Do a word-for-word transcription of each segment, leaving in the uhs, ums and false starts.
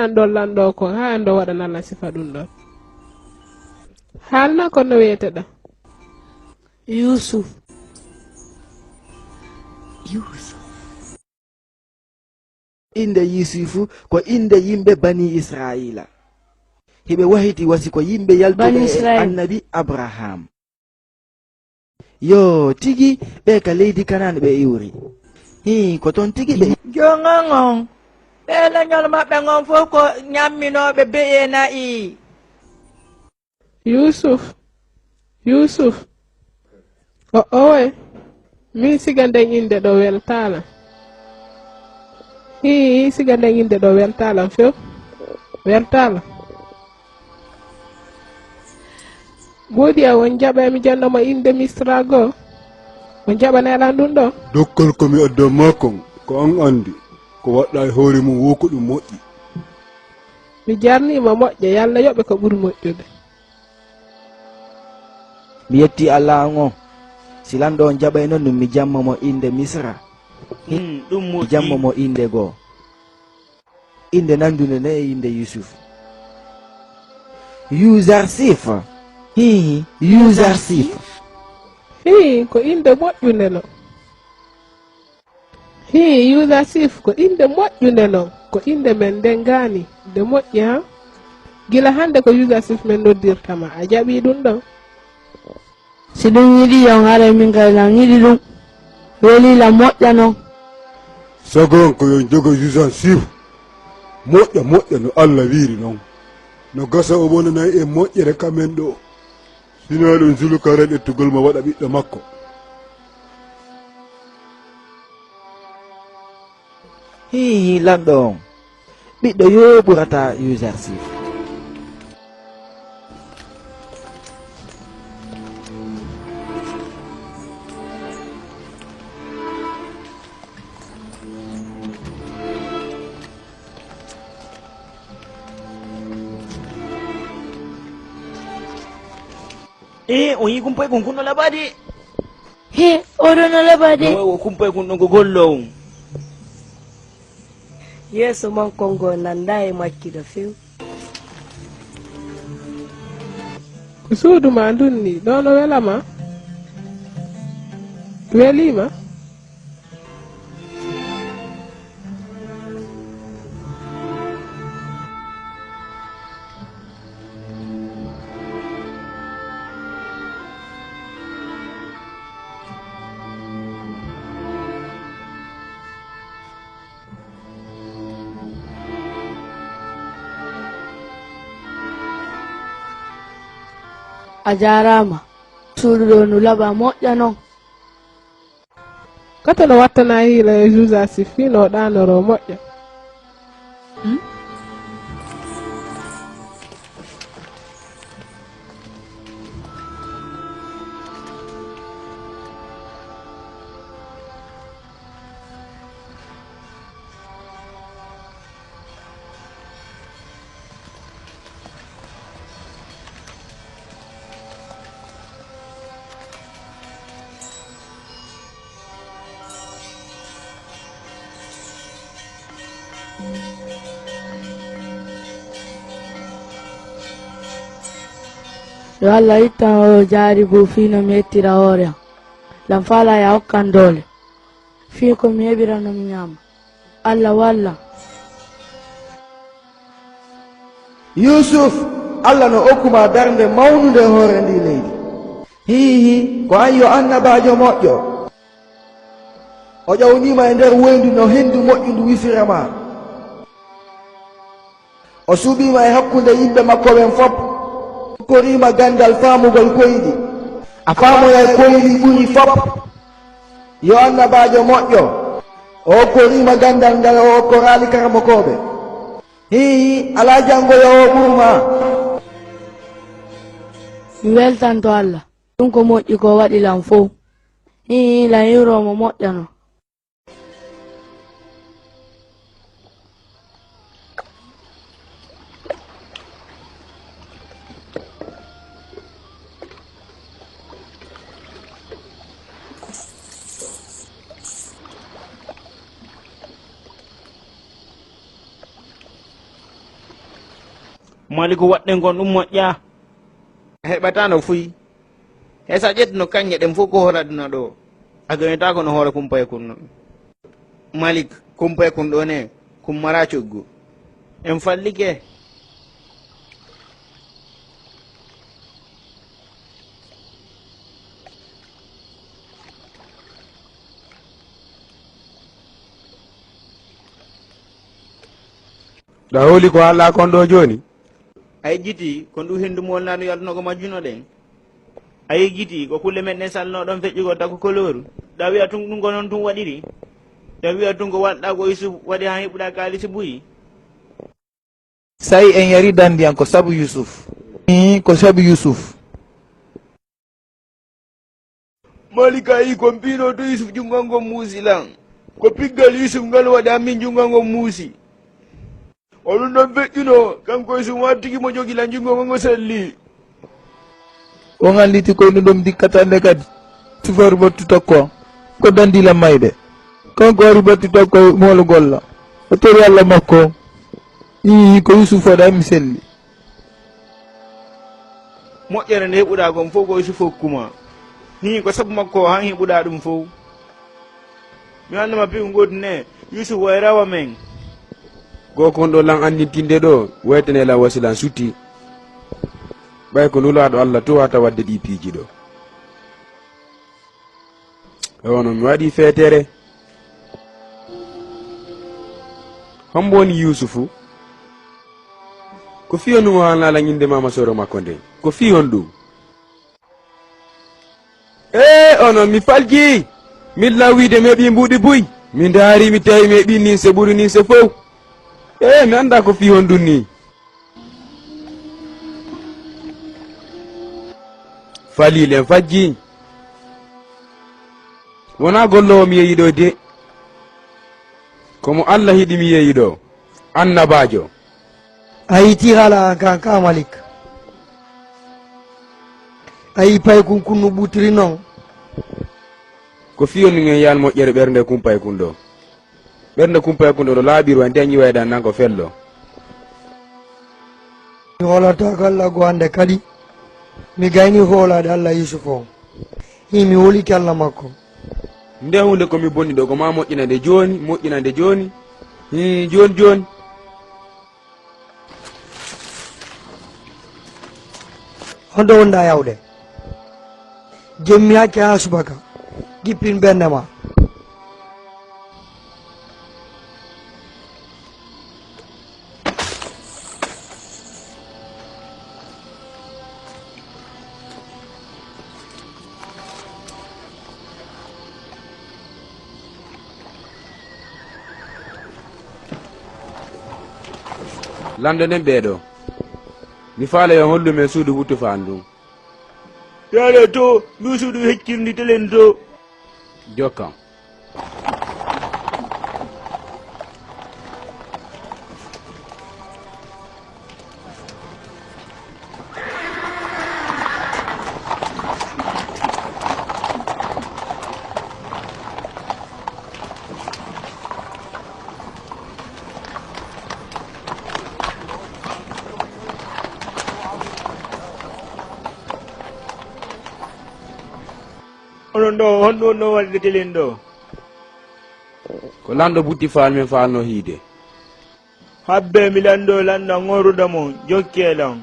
An ɗon lanɗo kon, haa an ɗo waɗana lan sifa ɗum ɗon. Haalna kon no wi'eteɗaa. Yuusuf. Yuusuf. Innde Yuusufu ko innde yimɓe Bani Isra'iila. Hiɓe wahiti wasi ko yimɓe yaltuɓe Bani e Isra'iila. Annabi Abraham. Yoo, tigi ɓe ka leydi Kanaan ɓe iwri. Hii, ko ton tigi ɓe. Joŋon on. Ɓe lenyol maɓɓe ngon fof ko nyamminooɓe be'i e na'i. Yuusuf, Yuusuf. O, owe, min siga nden innde ɗo weltaala. Hii, siga nden innde ɗo weltaala few. Weltaala. Godiya, on jaɓay mi janna mo innde Misra goo? On jaɓanay lan ɗum ɗo? Dokkal ko mi addan maa kon, ko an anndi. Ko waɗɗa e hoore mum wo ko ɗum moƴƴi. Mi jarnii mo moƴƴa, yo Alla yoɓe ko ɓuri moƴƴude. Mi yetti Alla an on. Si lanɗo on jaɓay non ɗum, mi jamma mo innde Misra. Hmm, ɗum moƴƴi. Mi jamma mo innde goo. Innde nanndunde ne e innde Yuusuf. Yuzarsif. Hii, Yuzarsif. Hii, ko innde moƴƴunde non. Hii, Yuzarsif ko innde moƴƴunde non. Ko innde men nden ngaani. Nde moƴƴi, haa? Gila hannde ko Yuzarsif men noddirta ma. A jaɓii ɗum ɗon? Si ɗum yiɗi yon, haray min kay lan yiɗi ɗum. Weli lan moƴƴa non. Sago an ko yon jogo Yuzarsif. Moƴƴa, moƴƴa no Alla wi'iri non. No gasa o wonanay en moƴƴere ka men ɗoo. Sinaa ɗum Zulkarnayn ƴettugol mo waɗa ɓiɗɗo makko. Hii, hii, lanɗo on. Ɓiɗɗo yoo ɓurata Yuzarsif. Ee, on yi'i kumpay kun, kun no laɓaa de. He, oɗo no laɓaa de. No, o kumpay kun ɗon ko gollo on. Yeeso man kon ngo nanndaa e maccuɗo few. Ko suudu ma ndun ni, ɗo no wela ma? Welii ma? A jaaraama. Suudu ɗo no laɓa moƴƴa non. Kato no wattana hiila e Juusa si fii no ɗaanoro moƴƴa. Hmm? Yo Allah ittan oo jaari boo fii no mi ettira hoore am. Lan faala ya hokkan doole. Fii ko mi heɓira no mi nyaama. Allah walla. Yuusuf, Allah no okku ma darnde mawnunde e hoore ndii leydi. Hiihi, ko an yo annabaajo moƴƴo. O ƴawniima e nder woyndu no henndu moƴƴundu wifira ma. O suɓiima e hakkunde yimɓe makko ɓen fof. O okkoriima ganndal faamugol koyɗi. A faamoyay koyɗi ɓuri fof. Yo annabaajo moƴƴo. O okkoriima ganndal ngal o okkoraali karamokooɓe. Hii, alaa janngoyoowo ɓuru ma. Mi weltanto Allah. Ɗum ko moƴƴi ko waɗi lan fow. Hii, lan iwroo mo moƴƴa non. Maliku, waɗɗen kon ɗum moƴƴaa. A heɓataano fuy. Hay so a ƴettuno kaŋŋe ɗen fof ko hoore aduna ɗoo, a gañotaako no hoore kumpayakun non. Malik, kumpayakun ɗoo ne, kun maraa coggu. En fallike. Ɗa hooli ko haalɗaa kon ɗoo jooni? A yejjitii, ko ndu henndu moolnaa ndu yaltunoo ko majjuno ɗen? A yejjitii, ko kulle men ɗen salnoo ɗon feƴƴugol takko kolooru? Ɗa wi'a tun ɗum ko noon tun waɗiri? Ɗa wi'a tun ko walɗaa ko Yusuf waɗi haa heɓuɗaa kaalisi buy? Sa'i en yari dandiyan ko sabu Yusuf. Ii, ko sabu Yusuf. Malika yi ko mbiino to Yusuf junngo ngon muusi lan. Ko piggal Yusuf ngal waɗi amin junngo ngon muusi. O ɗum ɗon feƴƴuno, kanko Yusuf wattiki mo jogi lan junngo ngon ngo selli. On annditi ko ɗum ɗum dikkata nde kadi. Sifori battu takko. Ko dandi lan mayde. Kanko ari battu takko moolo golla. O tori Allah makko. Ii, ko Yusuf waɗa mi selli. Moƴƴere nde heɓuɗaa kon fof ko Yusufu hokku maa. Hii, ko sabu makko han heɓuɗaa ɗum fof. Mi annda ma piigu ngootu ne, Yusufu wayrawa men. Ko kon ɗo lan anndintinde ɗo, waytane lan wasi lan suti. Ɓay ko Nulaaɗo Allah towata waɗde ɗi piiji ɗo. E wano mi waɗi feetere. Hombo woni Yuusufu? Ko fii honɗum o haalnaa lan innde maama soro makko nden? Ko fii honɗum? Ee, onon mi falji! Min lan wiide mi heɓii mbuuɗi buy. Mi ndaari mi tawi mi heɓii ninse ɓuri ninse fow. Ee, mi anndaa ko fii honɗum nii. Faliilen fajji. Wonaa golloowo mi yehi ɗoo de. Ko mo Allah hiɗi mi yehi ɗoo. Annabaajo. A yiitii haala an kan ka Malik. A yii paykun kun no ɓutiri non. Ko fii honɗum en yahan moƴƴere ɓernde kun paykun ɗoo. Ɓernde kumpayakun ɗo no laaɓiri, wa nde a ñiwayɗan nan ko fello. Mi hoolataako Allah goo hannde kadi. Mi gayni hoolaade Allah Yuusufa on. Hii mi hoolike Allah makko. Nde huunde ko mi bonni ɗo, ko maa moƴƴina nde jooni, moƴƴina nde jooni. Hii, jooni jooni. Honto wonɗaa yawde? Jooni mi acca haa subaka. Jippin ɓernde maa. Lanndo nden ɓee ɗoo. Mi faalaa yo on hollu men suudu Futifaa ndun. Yaade to, ndu suudu heccirndi telen to. Jokkan. Onon ɗoo, honɗum wonno waɗde telen ɗoo? Ko lanɗo Futifaa men faalnoo hiide. Habbee mi lanndoo lanɗo an, on ruda mo, jokkee lan.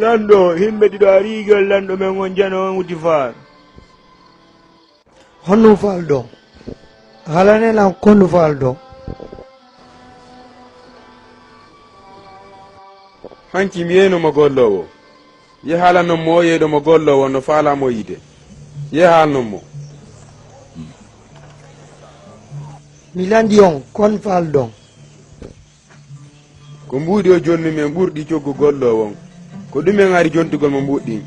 Lanɗo, himɓe ɗiɗo arii giwal lanɗo men on jano on Futifaa. Honɗum faalɗon? Haalane lan ko honɗum faalɗon? Hanki mi yeeyno mo golloowo. Ye haalan non mo o yeeyɗo mo golloowo no faalaa mo yiide. Ye haalan non mo. Mi lanndii on, ko honɗum faalɗon? Ko mbuuɗi o jonni men ɓurɗi coggu golloowo on. Ko ɗumen ari jontugol mo mbuuɗi ɗin?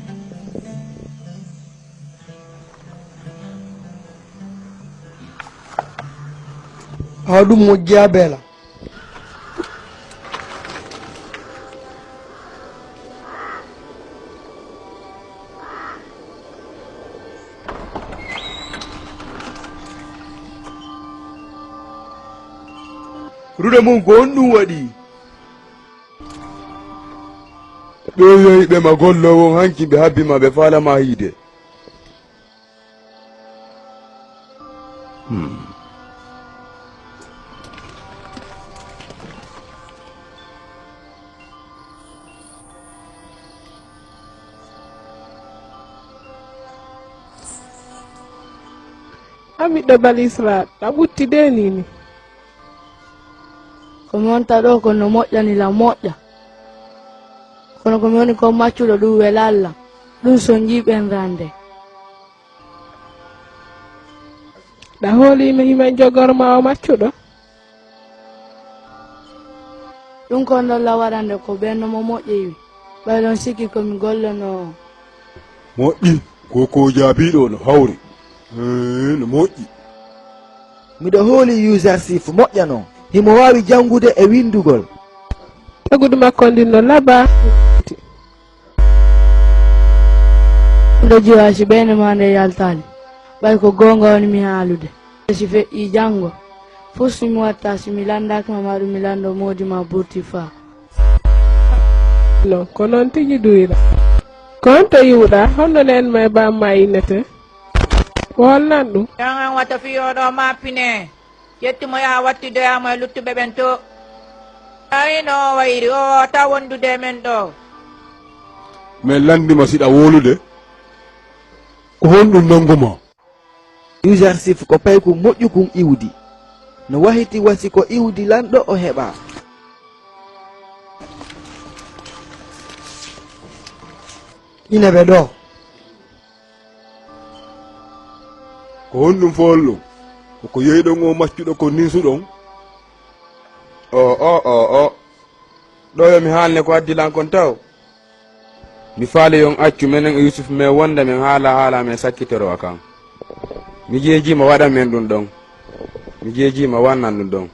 Awa ɗum moƴƴi haa beela. Ruɗe mum ko honɗum waɗi? Ɓe yehi ɓe ma gollo won hanki ɓe habbi ma ɓe faala ma hiide. Hmm. A ɓiɗɗo Bani Israel, a ɓutti de nini. Ko mi wonta ɗo ko no moƴƴani lan moƴƴa. Kono ko mi woni ko maccuɗo ɗum welallan. Ɗum sonjii ɓen rande. Ɗa hoolii mi himen jogor ma o maccuɗo? Ɗum ko ndon la waɗande ko ɓen no mo moƴƴi wi. Ɓay ɗon sikki ko mi gollonoo. Moƴƴi, ko ko jaabiiɗo no hawri. Ee, no moƴƴi. Miɗo hooli Yuzarsif moƴƴa non. Himo waawi janngude e winndugol. Tagudu makko ndin no laba. Ɗo jiwa si ɓeyde ma nde yaltaali. Ɓay ko goonga woni mi haalude. Si feƴƴi janngo. Fof si mi watta si mi lanndaaki ma maɗum mi lanndo moodi ma burti faa. Non, ko noon tigi duyra. Ko honto yiwɗa? Honno neen ma e baam ma innete? Ko holnan ɗum? Yan an wata fiyooɗo ma pine. Ƴettu mo yaha wattidoyaa mo e luttuɓe ɓen to. Ay no o wayri, o wota wondude e men ɗo. Men lanndi ma siɗa wowlude. Ko honɗum nanngu ma? Yuzarsif ko paykun moƴƴukun iwdi. No wahiti wasi ko iwdi lanɗo o heɓa. Inabe ɗo. Ko honɗum fool ɗum? Ko ko yehiɗon o maccuɗo ko ninsuɗon? O, o, o, o. Ɗo yo mi haalne ko addi lan kon taw. Mi faali yon accu menen e Yusuf men wonda men haala haala men sakkitoro a kan. Mi jeejima waɗan men ɗum ɗon. Mi jeejima wannan ɗum ɗon.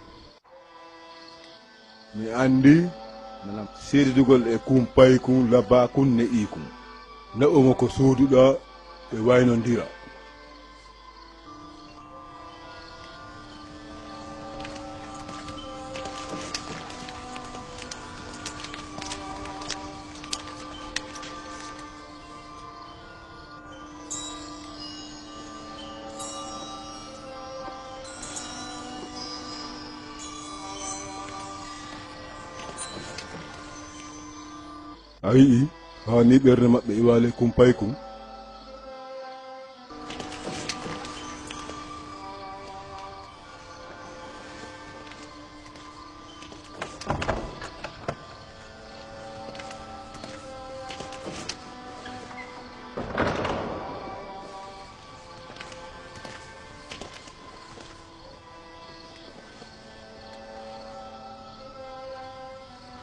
Mi anndi seedidugol e kumpay kun labaa kun ne'i kun. Naɓu mo ko sooduɗaa ɓe waynondira. A yi'i, haa ni ɓernde maɓɓe iwaali kumpay kun.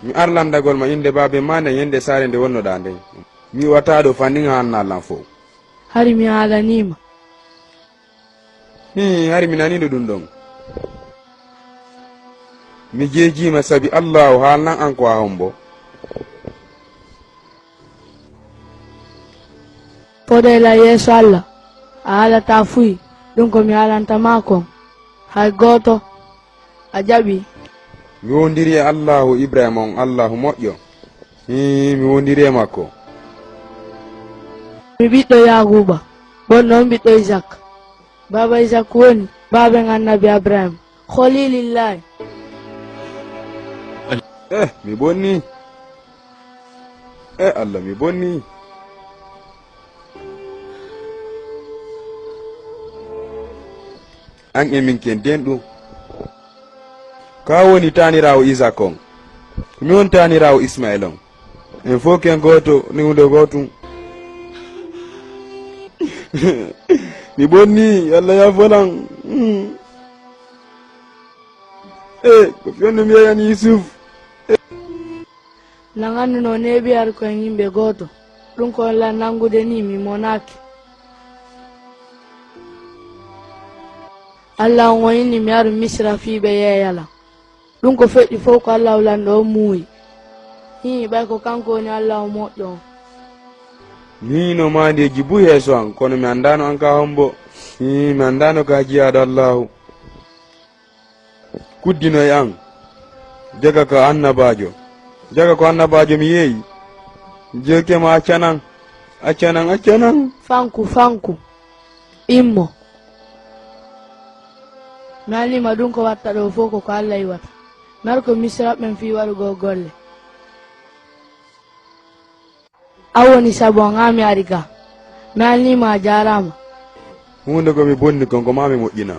Mi ar lanndagol ma innde baaben maa nden yennde saare nde wonnoɗaa nden. Mi iwataa ɗo fannin haannaa lan fow. Hari mi haalanii ma. Hii, hari mi nanii ɗo ɗum ɗon. Mi jeejii ma sabi Allaahu haalnan an ko a hombo. Fodey la yeeso Alla, a haalataa fuy ɗum ko mi haalanta maa kon, hay gooto. A jaɓi? Mi wowndiri e Allaahu Ibrahiima on Allaahu moƴƴo. Hii, mi wowndiri e makko. Mi ɓiɗɗo Yaakuuba, bonno on ɓiɗɗo Isak. Baaba Isak woni baaben Annabi Ibrahiima. Khaliilillaahi. Eh, mi bonnii. Eh, Alla, mi bonnii. An e min ken denɗu. Ka woni taaniraawo Isak on. Ko mi woni taaniraawo Isma'iil on. En fof ken gooto, ni hunde gootum. Mi bonni, Alla yaafolan. Mm. Eh, ko fiyonno mi yeyani Yusuf. Lan annduno neeɓi ari ko en yimɓe gooto. Ɗum ko lan nanngude ni mi monaaki. Alla on o inni mi aru Misira fii ɓe yeeya lan. Ɗum ko feƴƴi fof ko Alla lanɗo on muuyi. Hii, ɓay ko kanko woni Alla on moƴƴo on. Mi yiino maandeeji buy yeeso an, kono mi anndaano an ka hombo. Hii, mi anndaano ka jiyaaɗo Allaahu. Kuddino e an. Jaga ko annabaajo. Jaga ko annabaajo mi yeeyi. Jokema accanan. Accanan, accanan. Fanku, fanku. Immo. Mi anniima ɗum ko watta ɗo fof ko ko Allah iwata. Mi ari ko Misiraɓe ɓen fii waɗugol golle. A woni sabu an haa mi ari ga. Mi anniima a jaaraama. Huunde ko mi bonni kon ko maa mi moƴƴina.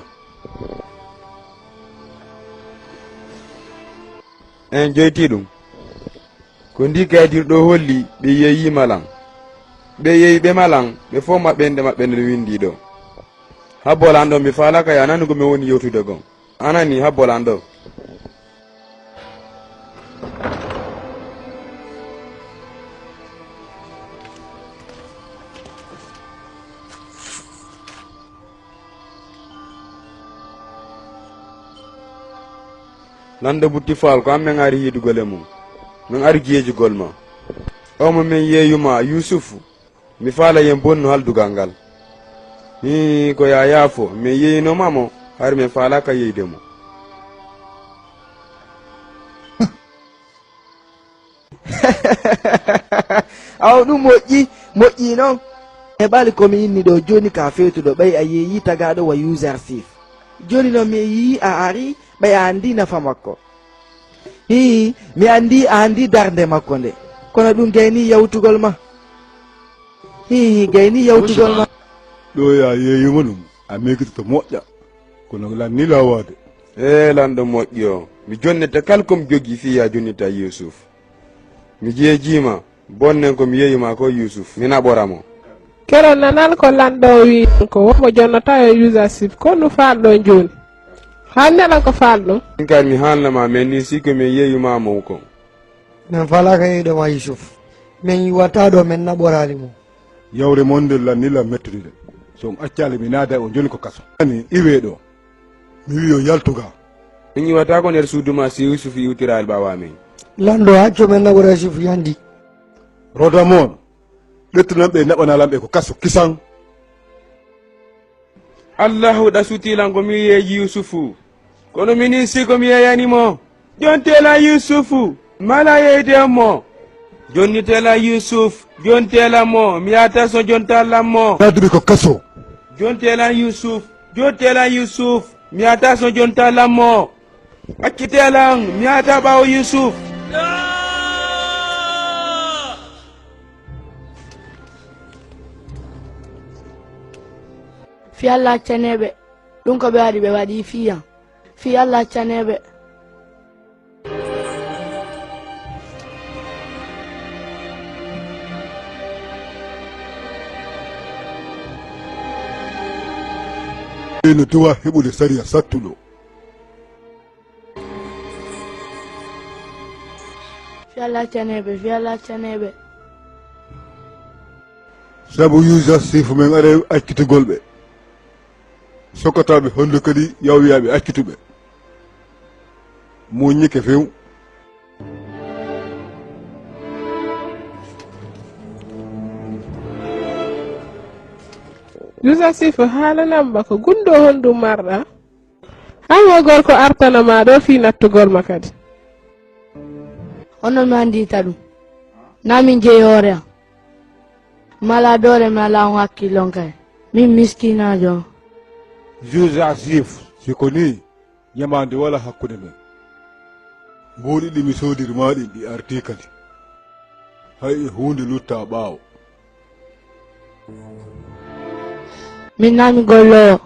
En joytii ɗum. Ko ndii kaydir ɗoo holli ɓe yeeyii malan. Ɓe yeeyi ɓe malan, ɓe fof maɓɓe innde maɓɓe nden winndii ɗoo. Habbo lan ɗoo mi faalaaka ya nanu ko mi woni yewtude kon. Anani, habbo lan ɗoo. Lanɗo Butti Faal, ko an men ari hiidugol e mum. Men ari jeejugol ma. O mo men yeeyuma, Yuusufu. Mi faala yen bonnu haldugal ngal. Hii, ko ya yaafo, min yeeyinoma mo, hari min faalaaka yeeyde mo. Awa ɗum moƴƴi, moƴƴi noon. E ɓaali ko mi inni ɗo jooni ka feewtuɗo, ɓay a yeeyii tagaaɗo wa Yuusuf. Jooni noon mi yii a ari, ɓay a anndi nafa makko. Hii, mi anndi a anndi darnde makko nde. Kono ɗum gayni yawtugol ma. Hii, gayni yawtugol ma. Ɗo ya yeeyuma ɗum, a meekitoto moƴƴa. Kono lan ni laawaade. Ee, lanɗo moƴƴo, mi jonnete kala ko mi jogii fii ya jonnita Yuusuf. Mi jeejiima, bonnen ko mi yeeyuma ko Yuusuf, mi naɓora mo. Keroon nanal ko lanɗo o wi'i ko womo jonnata yo Yuusuf, ko nu faalɗo jooni? Haalneɗon ko faalɗon. Min kadi mi haalna ma, men ni si ko min yeeyuma mo kon. Men faalaaka yeeyde ma Yuusuf. Men iwata ɗo men naɓoraali mo. Yawre mon nden lanni lan mettude de. So on accaali mi naada on jooni ko kaso. Ani iwee ɗo. Mi wi'i on yaltu ga. Min iwata ko nder suudu ma si Yuusuf iwtiraali ɓaawo amen. Lanɗo accu men naɓora Yuusuf yandi. Roda mon. Ɓettunan ɓe naɓana lan ɓe ko kaso kisan. Allahu ɗasuti lan ko mi yeeji Yuusufu. Kono minin si ko mi yeeyani mo. Jonte lan Yuusufu. Mala yeeyde mo. Jonnite lan Yuusuf. Jonte lan mo. Mi yaata so jonta lan mo. Naadumi ko kaso. Jonte lan Yuusuf. Jonte lan Yuusuf. Mi yaata so jonta lan mo. Accite lan. Mi yaata ɓaawo Yuusuf. Fii Alla accaneeɓe, ɗum ko ɓe waɗi, ɓe waɗi fii an. Fii Alla accaneeɓe. Ɓe no duwa heɓude sariya sattuɗo. Fii Alla accaneeɓe, fii Alla accaneeɓe. Sabu Yuusufu men aray accitugol ɓe. Sokotaaɓe hondu kadi yawyaa ɓe accutuɓe. Muññike few. Yuusufu haalanam ba ko gunndoo hondu marɗa. An wo gorko artana ma ɗo fii nattugol ma kadi. Hono mi anndita ɗum. Na min jeyi hoore am. Mi alaa doole, mi alaa on hakkillon kay. Min miskinaajo on. Yuusufu, si ko nii, ñamaande wala hakkunde men. Mbuuɗi ɗi mi soodiri ma ɗin ɗi artii kadi. Hay e huunde luttaa ɓaawo. Min na mi golloowo.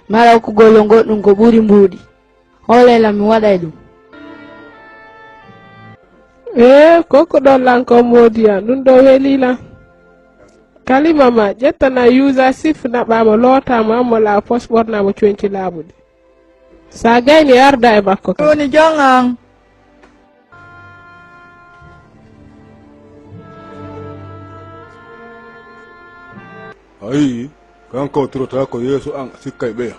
Mi ara okkugol on goɗɗum ko ɓuri mbuuɗi. Hoolee lan mi waɗay ɗum. Ee, kokkuɗon lan kon moodi an, ɗum ɗo welii lan. Kalima ma, ƴettana Yuusufu naɓaa mo, lootaa mo, an mo laaɓa pos, ɓornaa mo coñci laaɓuɗi. Sa gayni arda e makko kam. Woni jon an. A yi'i, kanko o turotaa ko yeeso an a sikkay ɓeya.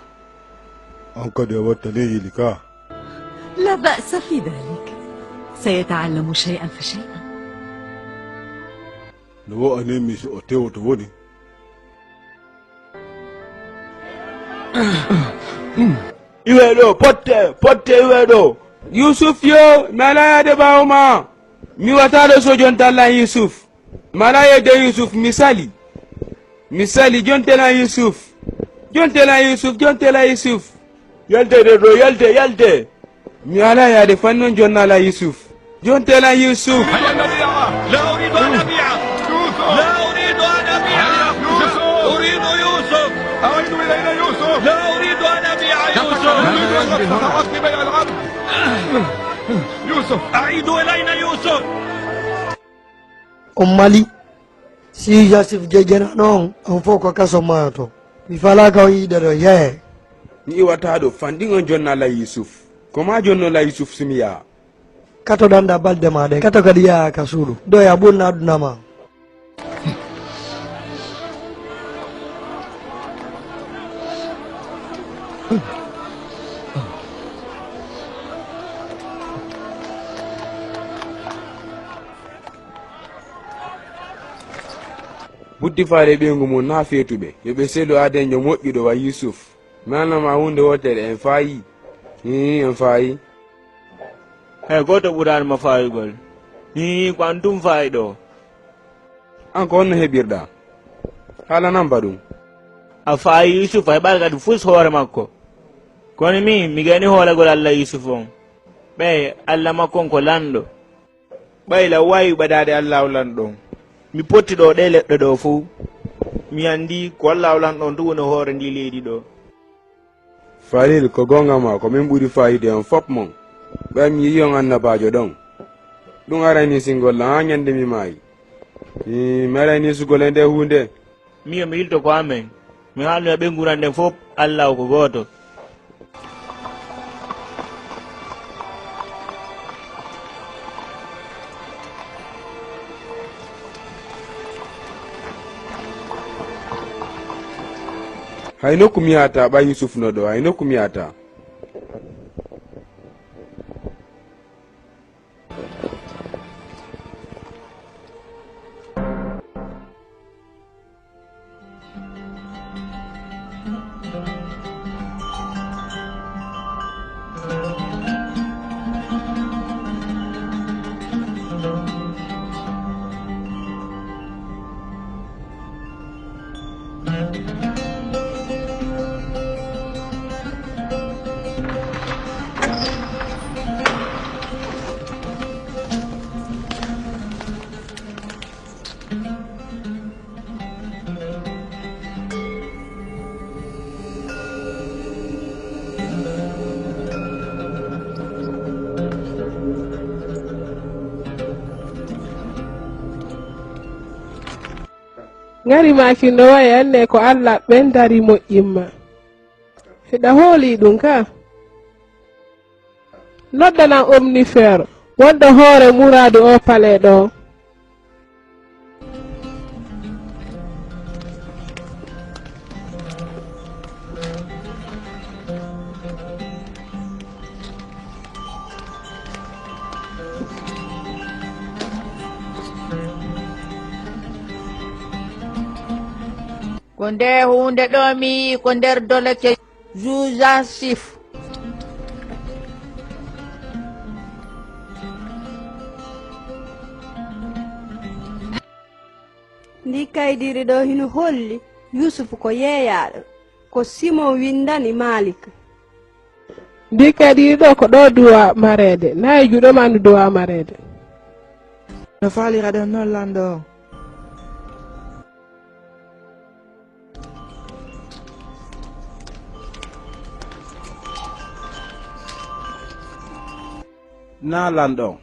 An kadi a watta ley yeli ka. لا بأس في ذلك. سيتعلم شيئا فشيئا. No wo'ani mi si o tewoto woni. Iwe ɗo, potte, potte iwe ɗo. Yusuf yo, mi alaa yaade ɓaawo ma. Mi wataɗo so jontallan Yusuf. Mi alaa yedde Yusuf, mi sali. Mi sali, jontelan Yusuf. Jontelan Yusuf, jontelan Yusuf. Yalte ɗo, ɗo, yalte, yalte. Mi alaa yaade fanni on jonnala Yusuf. Jontelan Yusuf. هيا نبيعه. لا أريد أن أبيعه. لا أريد أن أبيعه. يوسف. أريد يوسف. أعيدوا إلينا يوسف. لا أريد أن أبيع يوسف. أريد أن أبيع العبد. يوسف. أعيدوا إلينا يوسف. On mali. Si Yusuf jejjanaano on, on fof ko kaso maayoto. Mi falaaka on yiide ɗo, yee. Mi iwata ɗo, fanɗin on jonnala Yusuf. Ko ma jonnola Yusuf si mi yaha? Kato ɗanɗa balɗe ma ɗen. Kato kadi yaha ka suudu. Ɗo ya ɓurna aduna ma. Buddi faale ɓeyngu mum na feetuɓe. Yo ɓe selu aadenjo moƴƴuɗo wa Yusuf. Mi haalna ma huunde wootere, en faayi? Hii, en faayi. Hay gooto ɓuraani mo faayugol. Hii, ko an tun faayi ɗo. An ko honno heɓirɗaa? Haalanam ba ɗum. A faayi Yusufa heɓaali kadi fus hoore makko. Kono min, mi gayni hoolagol Alla Yusufa on. Ɓay Alla makko on ko lanɗo. Ɓay la waawi ɓadaade Allaahu lanɗo on. Mi potti ɗo ɗee leɗɗe ɗo fow. Mi anndi ko Allaahu lanɗo on tun woni hoore ndii leydi ɗo. Falil, ko goonga ma, ko min ɓuri faayiide on fop mon. Ɓay mi yi'i on annabaajo ɗon. Ɗum arani singol lan haa ñande mi maayi. Hii, mi arani sugol e nde huunde. Miyo mi yilto ko amen. Mi haalnoya ɓeyngu an ɗen fop, Allaahu ko gooto. Hay nokku mi yahataa ɓay Yusuf no ɗo, hay nokku mi yahataa. Ŋari maaki no wayi anne ko Alla ɓen dari moƴƴimma. Hiɗa hooli ɗum ka? Noddanan Omnifer, wonɗo hoore muraadu oo palee ɗoo. Ko nde huunde ɗo mi yi'i ko nder doleke Juusuf. Ndi kaydiiri ɗo hino holli Yuusuf ko yeeyaaɗo, ko Simon winndani Maalik. Ndi kaydiiri ɗo ko ɗo duwa mareede, na e juuɗe ma ndu duwa mareede. No faaliraɗon non lanɗo on? Na lanɗo on.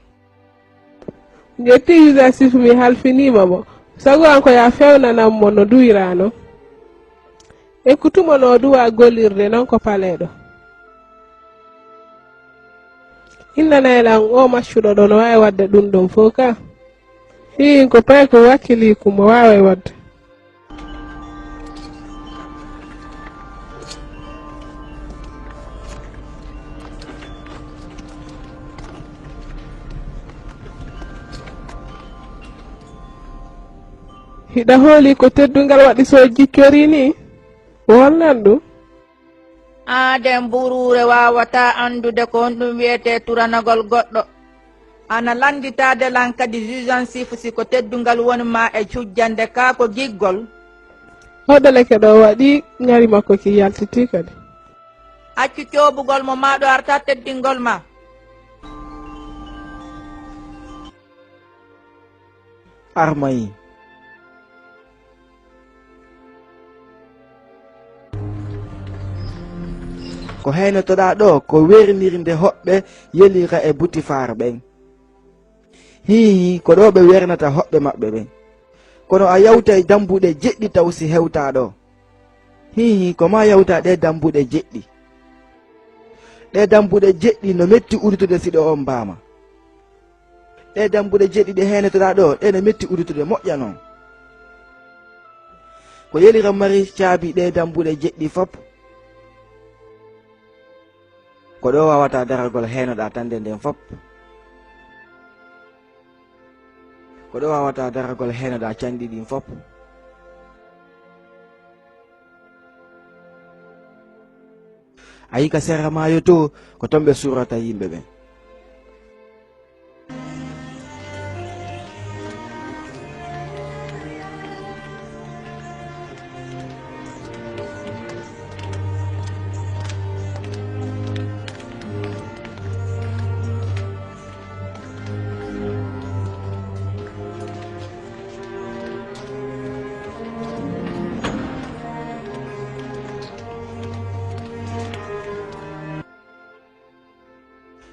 Njetti Yuusuf, mi halfiniima mo. Sago an ko ya fewnanan mo no duwirano. Ekkutumo no duwa gollirde non ko paleeɗo. Innanay lan o maccuɗo ɗo no waawi waɗde ɗum ɗon fof ka. Hii ko pay ko wakkiliiku mo waaway waɗde. Hiɗa hooli ko teddungal waɗi so jiccori ni? Wonnan ɗum. Aaden buruure waawataa anndude ko honɗum wiyetee turanagol goɗɗo. Ana lannditaade lan kadi juge en chef si ko teddungal woni ma e hujjande kaa ko giggol? Hoɗo leke ɗo waɗi ŋari makko ki yaltitii kadi. Accu coobugol mo maa ɗo arta teddingol ma. Armayi. Ko heynotoɗaa ɗoo ko wernirde hoɓɓe Yelira e Butifaar ɓen. Hii, ko ɗoo ɓe wernata hoɓɓe maɓɓe ɓen. Kono a yawtay dambuɗe jeɗɗi taw si hewtaa ɗoo. Hii, ko maa yawta ɗee dambuɗe jeɗɗi. Ɗee dambuɗe jeɗɗi no metti udutude si ɗo on mbaama. Ɗee dambuɗe jeɗɗi ɗe heynotoɗaa ɗoo, ɗee no metti udutude moƴƴa non. Ko Yelira mari caabi ɗee dambuɗe jeɗɗi fop. Ko ɗoo waawataa daragol heynoɗaa tande nden fop. Ko ɗoo waawataa daragol heynoɗaa canɗi ɗin fop. A yi ka sera maayo to, ko ton ɓe surrata yimɓe ɓen.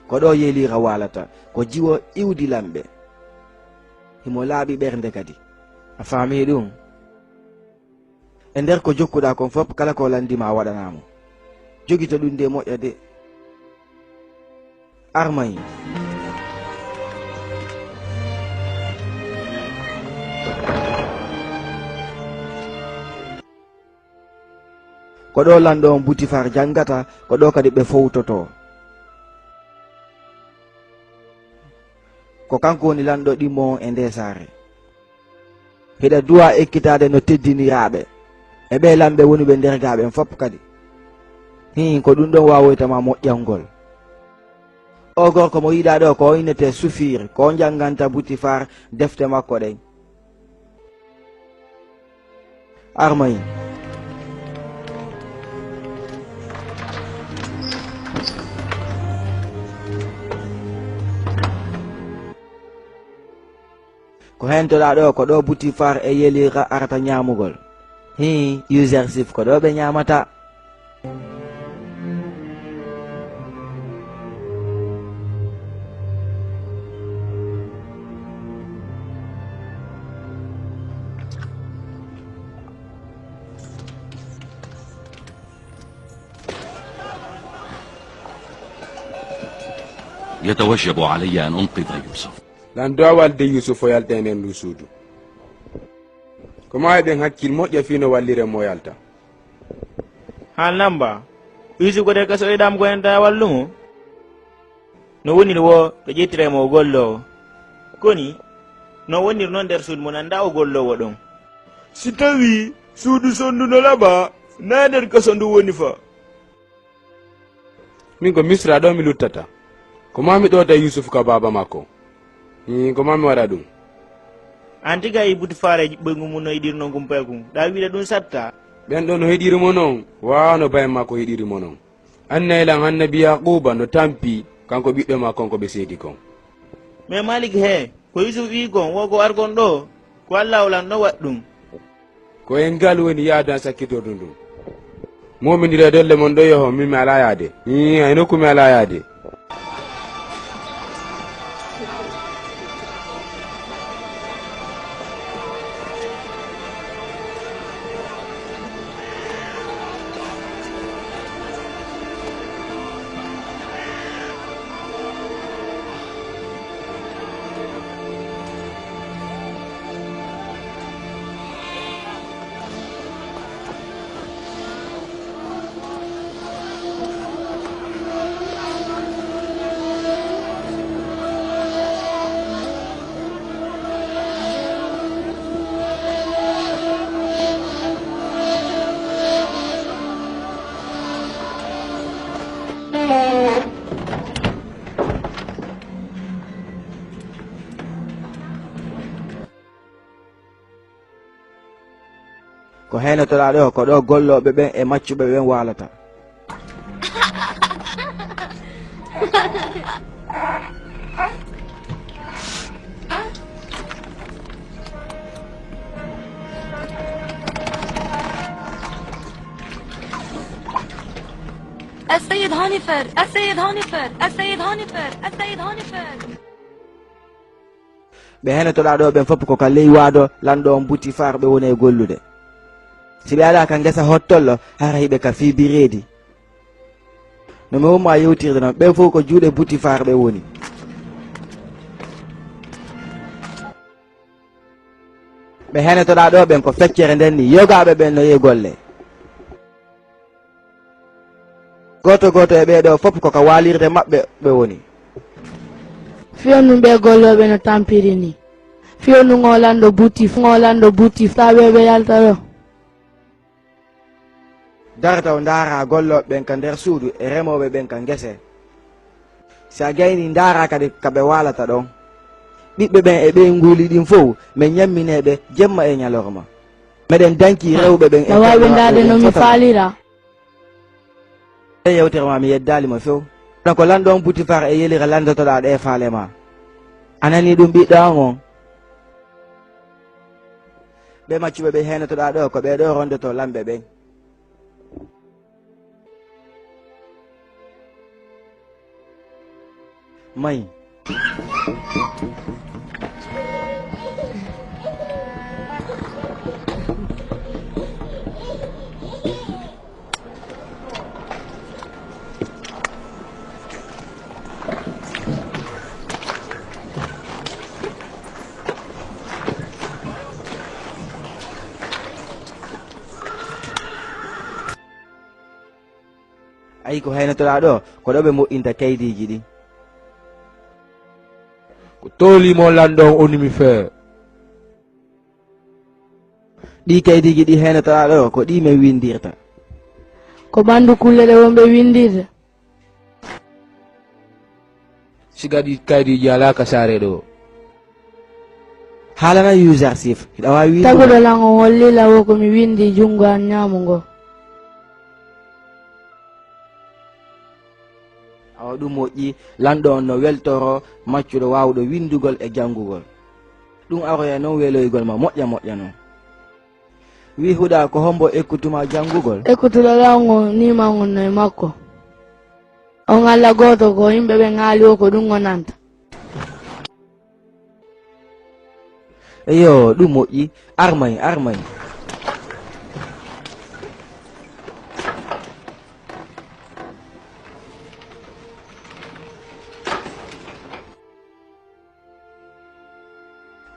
Ko ɗoo Yelira waalata, ko jiwo iwdi lamɓe. Himo laaɓi ɓernde kadi. A faamii ɗum? E nder ko jokkuɗaa kon fop, kala ko lanndii ma a waɗanaa mo. Jogito ɗum de moƴƴa de. Armayi. Ko ɗoo lanɗo on Butifar janngata, ko ɗoo kadi ɓe fowtotoo. Ko kanko woni lanɗo ɗimmo on e ndee saare. Hiɗa duwaa ekkitaade no teddiniraaɓe e ɓee lamɓe wonuɓe nder gaa ɓen fop kadi. Hii, ko ɗum ɗon waawoyta ma moƴƴangol. Oo gorko mo yiɗaa ɗoo, ko o innetee Sufiir, ko o njannganta Butifar defte makko ɗen. Armayi. Ko heentoɗaa ɗoo, ko ɗoo Butifar e Yelira arata ñaamugol. Hii, Yuzarsif, ko ɗoo ɓe ñaamata. يتوجب علي أن أنقذ يوسف. Lanɗo, a walde Yuusufa o yalta e nder nduu suudu. Ko maa heɓen hakkil moƴƴa fii no walliren mo o yalta. Haa namba, Yuusufa ko nder kaso o yiɗaama ko enta wallu mo? No woniri woo ɓe ƴettiray mo o golloowo. Koni, no woniri non nder suudu mo nanndaa o golloowo ɗon? Si tawii suudu sonndu no laɓaa, naa nder kaso ndu woni fa? Min ko Misra ɗoo mi luttata. Ko maa mi ɗoota Yuusufu ka baaba makko. Hii, ko maa mi waɗa ɗum. Aan tigi a yi'i Butifar e ɓoyngu mun no yiɗiri non kumpayku, ɗaa wi'ude ɗum satta? Ɓen ɗoo no hiɗiri mo non, wa no bayen makko hiɗiri mo non. Annaylan annabi Yaaquuba no tampi, kanko ɓiɓɓe makko on ko ɓe seedi kon. Mee Malik hee, ko Yuusufu wi'i kon, wo ko ar kon ɗoo? Ko Allaahu lanɗo waɗi ɗum. Ko e ngal woni yaadu an sakkitordu ndun. Muuminiree dolle mon ɗoo yoho, min mi alaa yaade. Hii, hay nokku mi alaa yaade. Ko heynotoɗaa ɗo, ko ɗo gollooɓe ɓen e maccuɓe ɓen waalata. السيد هانيفر، السيد هانيفر، السيد هانيفر، السيد هانيفر. Ɓe heynotoɗaa ɗo ɓen fof ko ka ley waado lanɗo on Butifar ɓe woni e gollude. Si ɓe alaa ka ngesa hottollo, hara hiɓe ka fii bireedi. No mi wumma yewtirde non, ɓen fof ko juuɗe Butifar ɓe woni. Ɓe heynotoɗaa ɗo ɓen ko feccere nden ni, yogaaɓe ɓen no yehi golle. Gooto gooto e ɓee ɗoo fof ko ka waalirde maɓɓe ɓe woni. Fiyondu ɓee gollooɓe no tampiri ni. Fiyondu ngoo lanɗo Butif, ngoo lanɗo Butif, taa ɓe ɓe yalta ɗo. Darata o ndaara gollooɓe ɓen ka nder suudu e remooɓe ɓen ka ngese. Si a gayni ndaara kadi ka ɓe waalata ɗon. Ɓiɓɓe ɓen e ɓeynguuli ɗin fow, men ñamminee ɓe jemma e ñalorma. Meɗen danki rewɓe ɓen e na waawi ndaade no mi faalira. E yewtere ma mi yeddaali mo few. Kono ko lanɗo on Butifar e yelira landotoɗaa ɗee faale ma. A nanii ɗum ɓiɗɗo an on? Ɓee maccuɓe ɓe heynotoɗaa ɗo ko ɓee ɗo rondotoo lamɓe ɓen. Mayi. Ayi ko heynotoɗaa ɗo, ko ɗo ɓe moƴƴinta kaydiiji ɗin. Ko tooli mo lanɗo on onimi fee. Ɗii kaydiiji ɗi heynotoɗaa ɗo, ko ɗi men winndirta. Ko ɓanndu kulle ɗe wonɓe winndirde. Siga ɗi kaydiiji alaa ka saare ɗo. Haalana Yuzarsif, hiɗa waawi winndude? Taguɗo lan on holli lan wo ko mi winndi junngo an ñaamo ngo. Awa ɗum moƴƴi, lanɗo on no weltoro maccuɗo waawuɗo winndugol e janngugol. Ɗum aroya non weloygol ma moƴƴa moƴƴa non. Wi Huɗa, ko hombo ekkutuma janngugol? Ekkutuɗo lan on niiman on no e makko. On Alla gooto ko yimɓe ɓen haali wo ko ɗum o nanta. Eyo, ɗum moƴƴi. Armay, armay.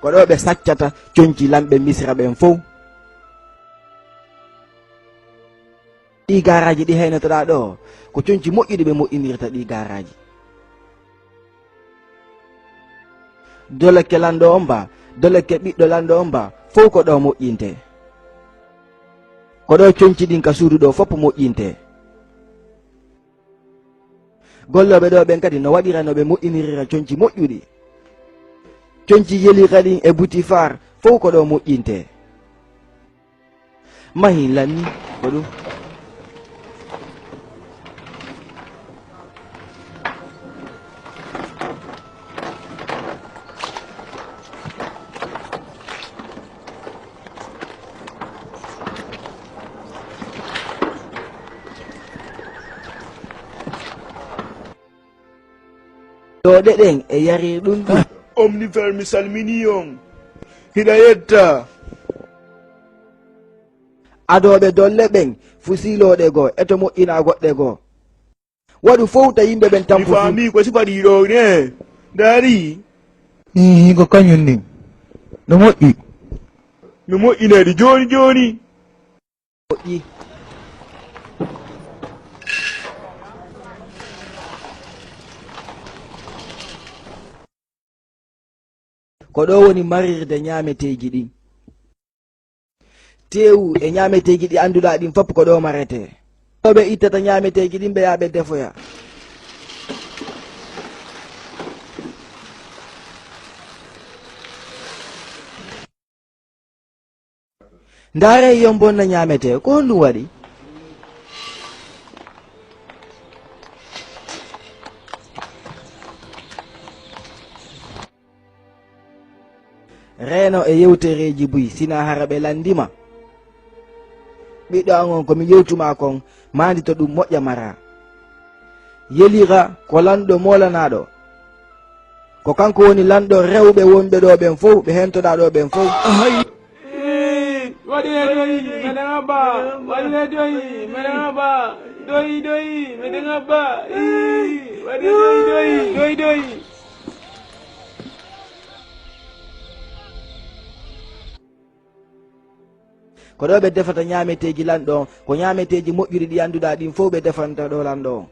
Ko ɗo ɓe saccata conci lamɓe Misra ɓen fow. Ɗii gaaraaji ɗi heynotoɗaa ɗo, ko conci moƴƴuɗi ɓe moƴƴinirta ɗii gaaraaji. Dolekke lanɗo on ba, dolekke ɓiɗɗo lanɗo on ba, fow ko ɗo moƴƴintee. Ko ɗo conci ɗin ka suudu ɗo fow moƴƴintee. Gollooɓe ɗo ɓen kadi no waɗira no ɓe moƴƴinirira conci moƴƴuɗi. Conci yelirta ɗin e Butifar, fow ko ɗo moƴƴintee. Mahi lanni ko ɗum. Ɗo ɗeɗen e yarir ɗum ɗi. Omnifer, mi salminii on. Hiɗa yetta. Adooɓe dolle ɓen, fusiilooɗe goo, eto moƴƴinaa goɗɗe goo. Waɗu fow ta yimɓe ɓen tamputu. Mi faamii ko sifa ɗii ɗoo ne. Ndaari. Iihi, ko kañum ni. No moƴƴi. No moƴƴineede jooni jooni. Moƴƴi. Ko ɗo woni marirde ñaameteeji ɗin. Teewu e ñaameteeji ɗi annduɗaa ɗin fof ko ɗo maretee. Ɗo ɓe ittata ñaameteeji ɗin ɓe yaha ɓe defoya. Ndaaree yon bonna ñaametee, ko honɗum waɗi? Reeno e yewtereeji buy, sinaa hara ɓe lanndii ma. Ɓiɗɗo an on, ko mi yewtu maa kon, maandi to ɗum moƴƴa maraa. Yelira ko lanɗo moolanaaɗo. Ko kanko woni lanɗo rewɓe wonɓe ɗoo ɓen fow, ɓe hentoɗaa ɗoo ɓen fow. Ii, waɗire doyi, meɗen abba. Waɗire doyi, meɗen abba. Doyi, doyi, meɗen abba. Ii, waɗire doyi, doyi, doyi, doyi. Ko ɗoo ɓe defata ñaameteeji lanɗo on, ko ñaameteeji moƴƴuɗi ɗi annduɗaa ɗin fow ɓe defanta ɗoo lanɗo on.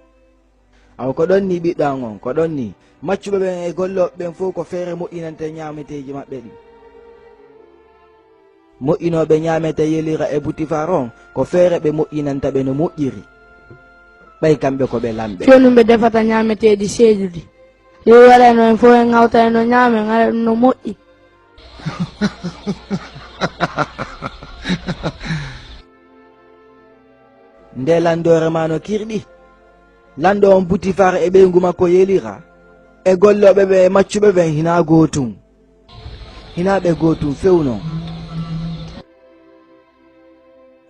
Awa ko ɗon nii ɓiɗɗo an on, ko ɗon nii. Maccuɓe ɓen e gollooɓe ɓen fow ko feere moƴƴinante ñaameteeji maɓɓe ɗin. Moƴƴinooɓe ñaamete yelira e butifaar on, ko feere ɓe moƴƴinanta ɓe no moƴƴiri. Ɓay kamɓe ko ɓe lamɓe. Fewnu ɓe defata ñaameteeji seeɗuɗi. Ɗi waɗayno en fow en ŋawta en no ñaamen, aɗa ɗum no moƴƴi. Nde landoore ma no kirɗi. Lanɗo on Butifar e ɓeyngu makko Yelira, e gollooɓe ɓe e maccuɓe ɓen hinaa gootum. Hinaa ɓe gootum few non.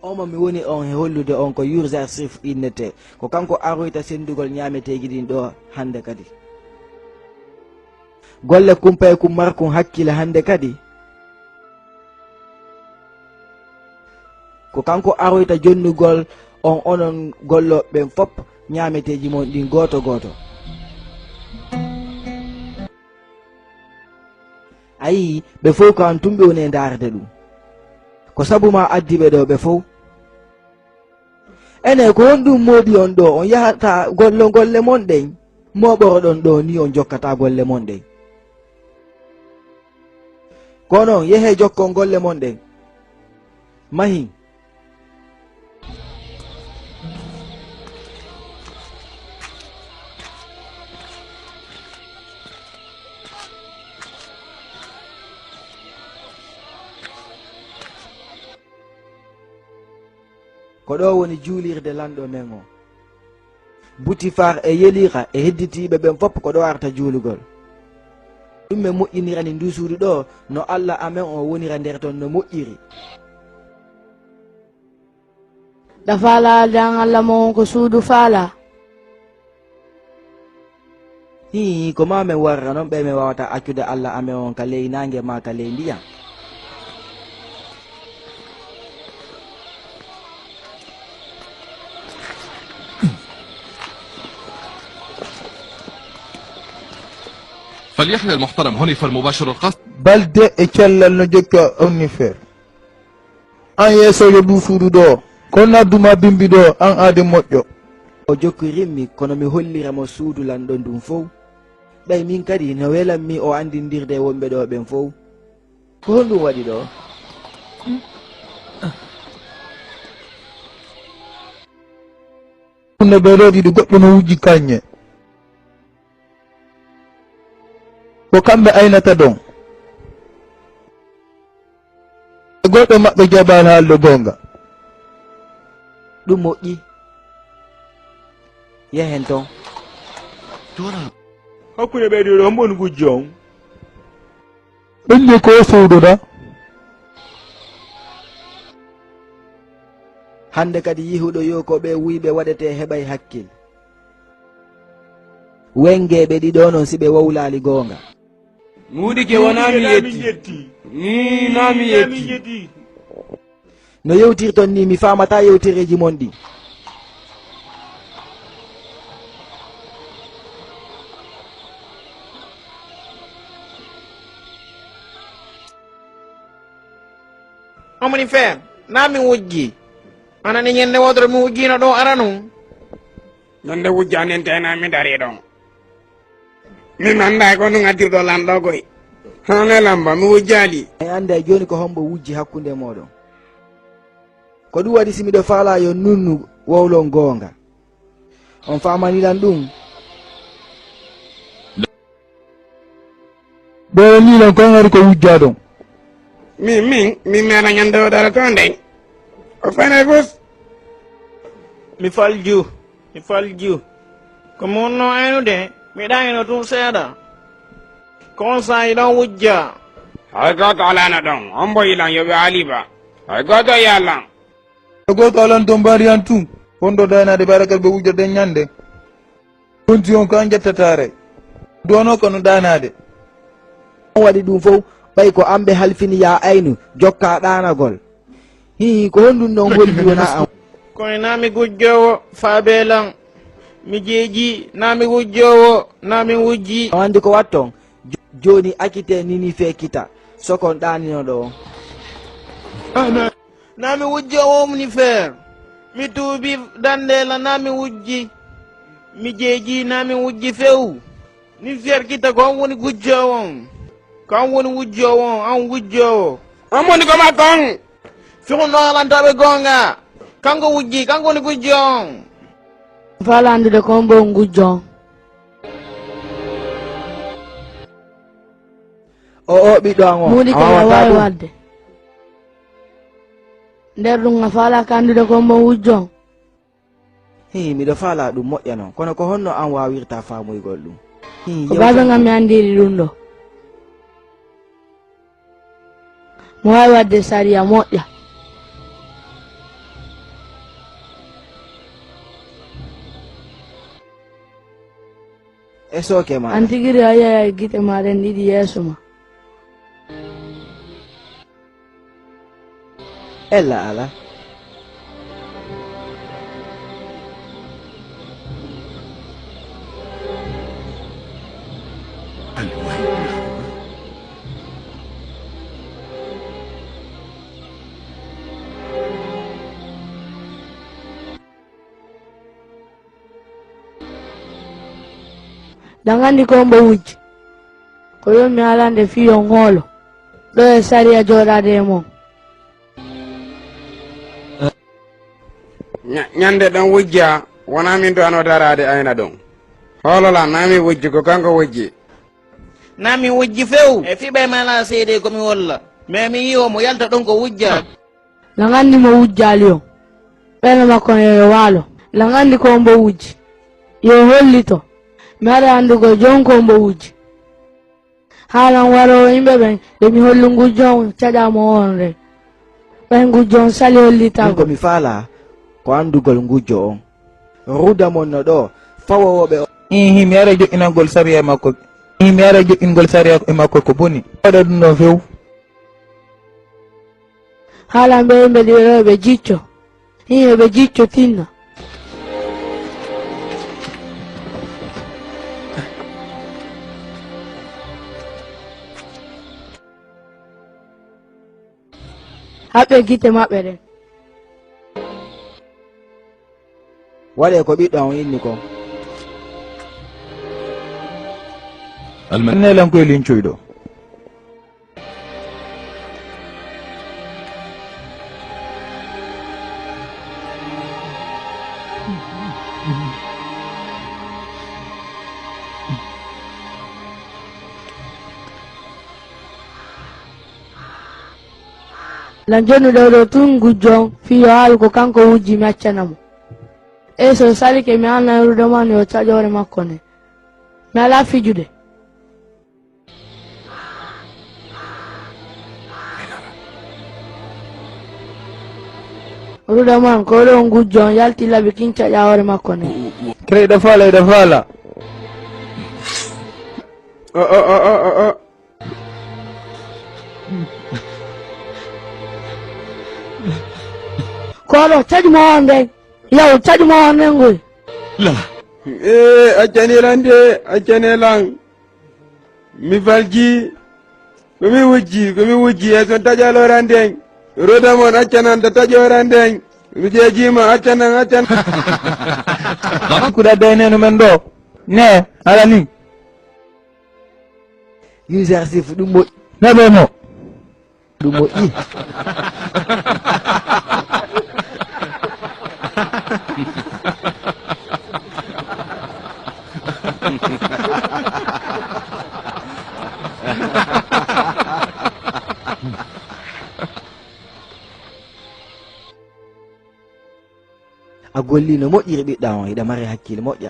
On mo mi woni on e hollude on ko Yurzasif innetee. Ko kanko aroyta senndugol ñaameteeji ɗin ɗoo hannde kadi. Golle kumpay kun markun hakkile hannde kadi. Ko kanko aroyta jonnugol on onon gollooɓe ɓen fow ñaameteeji mon ɗin gooto gooto. A yii, ɓe fow ko an tun ɓe woni e ndaarde ɗum. Ko sabu maa addi ɓe ɗoo ɓe fow. Enee, ko honɗum moodi on ɗoo? On yahataa gollo golle mon ɗen? Mooɓoroɗon ɗoo nii on jokkataa golle mon ɗen. Kono on, yehee jokkon golle mon ɗen. Mahin. Ko ɗoo woni juulirde lanɗo men on. Butifar e Yelira e hedditiiɓe ɓen fow ko ɗoo arta juulugol. Ɗum men moƴƴinirani nduu suudu ɗoo, no Alla amen on wonira nder ton no moƴƴiri. Ɗa faalaa alde an Alla mon on ko suudu faalaa? Hii, ko maa men warra non ɓay men waawataa accude Alla amen on ka ley naange maa ka ley ndiyan. فليحيى المحترم هونيفر مباشر القصد. Balde e cellal no jokki Onnifer. An yeesoojo nduu suudu ɗoo, ko on addu maa bimbi ɗoo, an aade moƴƴo. O jokkirimmi, kono mi hollira mo suudu lanɗo ndun fow. Ɓay min kadi no welammi o anndindirde wonɓe ɗoo ɓen fow. Ko honɗum waɗi ɗoo? Hunde ɓee ɗoo ɗiɗi goɗɗo no wujji kañe. Ko kamɓe aynata ɗon. Goɗɗo maɓɓe jaɓaali haalde goonga. Ɗum moƴƴi. Yehen ton. Hakkunde ɓee ɗiɗo, hombo woni gujjo on? Ɓen de ko sowdoda. Hannde kadi yihuɗo yo ko ɓe wuyɓe waɗetee heɓay hakkil. Wengeeɓe ɗiɗo non si ɓe wowlaali goonga. Mi wuɗike wonaa mi yetti. Nii naa mi yetti. No yewtirton nii mi faamataa yewtereeji mon ɗin. Omni feer, naa mi wujji. Anani ñande wootere mi wujjiino ɗoo aranun. Ñande wujjaanen teenaa mi darii ɗon. Min anndaa ko no ngaddirɗo lanɗo koy. Hano ne lamba, mi wujjaali. En anndaa jooni ko hombo wujji hakkunde mooɗon. Ko ɗum waɗi si miɗo faalaa yo nunnu wowlon goonga. On faamani lan ɗum? Ɓeeɗo nii lan kon hari ko wujjaaɗon. Min, min, min meeɗa ñande o dara toon dey. O fenay fus. Mi falju, mi falju. Ko mi wonnoo aynude, mi ɗaanino tun seeɗa. Ko on saa'i ɗon wujja. Hay gooto alaano ɗon, on mbo yilan yo ɓe aaliba. Hay gooto yaalan. Hay gooto alan ɗon mbaariyan tun. Wonɗo ɗaanaade ɓay ragal ɓe wujja ɗen ñande. Gonti on ko an ƴettataare. Dono ko no ɗaanaade. On waɗi ɗum fow, ɓay ko an ɓe halfini, yaa aynu, jokkaa ɗaanagol. Hii, ko honɗum ɗon holli wonaa an? Kono naa mi gujjoowo, faabee lan. Mi jeejii, naa mi wujjoowo, naa min wujjii. On anndi ko watton? Jo-, jooni accitee Ninife kita, sokon ɗaaninoɗo on. Naa mi wujjoowo Omnifeer. Mi tuubii Dandela, naa mi wujji. Mi jeejii, naa mi wujji few. Ni ferkita ko an woni gujjoowo on. Ko an woni wujjoowo on, an wujjoowo. An woni ko makko on. Fiku no haalantaaɓe goonga. Kanko wujji, kanko woni gujjoowo on. Faala anndude ko on bo on gujjo on. O, o, ɓiɗɗo an o. Muudi ko a waawi waɗde. Nder ɗum a faala anndude ko on bo on wujjo on. Hii, miɗo faalaa ɗum moƴƴa non, kono ko honno an waawirta faamuygol ɗum? Hii, ko yewta baaba ngal mi anndiri ɗum ɗo. Mo waawi waɗde sariya moƴƴa. E sooke ma. An tigiri a yiyay gite ma ɗen ɗiɗi yeeso ma. Ella alaa. Ɗan anndi ko mbo wujji. Ko ɗon mi alande fii on hoolo. Ɗo e sariya jooɗaade e mon. Ña-, ñande ɗon wujja, wonaa min du'anoo daraade ayna ɗon. Hoolola, naa mi wujji, ko kanko wujji. Naa mi wujji few. E fii ɓay mi alaa seedee ko mi wolla. Mais mi yi'o mo yalta ɗon ko wujja. Lan anndi mo wujjaali on. Ɓernde makko no yo waalo. Lan anndi ko mbo wujji. Yo hollito. Mi haɗa anndugol jon ko mbo wujji. Haalan waroowo yimɓe ɓen, nde mi holli ngujjo on caƴaa mo on ren. Ɓay ngujjo on sali hollitagol. Min ko mi faalaa ko anndugol ngujjo on. Ruda mon no ɗoo, fawoowo ɓe o. Ihi, mi ara joƴƴinangol sariya e makko. Ihi, mi ara joƴƴingol sariya e makko ko boni. Waɗa ɗum ɗon few. Haalan ɓe yimɓe ɗiɗo ɓe jicco. Hii, ɓe jicco tinna. Haɓɓe gite maɓɓe ɗen. Waɗee ko ɓiɗɗo am inni kon. Alma-, nelan ko e lincoyɗo. Lan jonu ɗo ɗo tun gujjo on, fii yo haalu ko kanko wujji mi accana mo. E so salike mi annan ruɗo man yo caƴoore makko ne. Mi alaa fijude. Ruɗo man, ko ɗo ngujjo on yalti labi kin caƴa hoore makko ne. Kere iɗa faala, iɗa faala. O, o, o, o, o, o. Koɗo, caƴu mo on nden. Yaw, caƴu mo on nden ngoy. La. Ee, accane lan de, accane lan. Mi falji. Ko mi wujji, ko mi wujji. E son taƴa loran nden. Roda mon accanan ta taƴoran nden. Mi jeejima accanan, accanan. Kuɗa daynenu men ɗo. Ne, ala ni. User sif ɗum moƴƴi. Naɓe mo. Ɗum moƴƴi. A golli no moƴƴiri ɓiɗɗa on, hiɗa mari hakkil moƴƴa.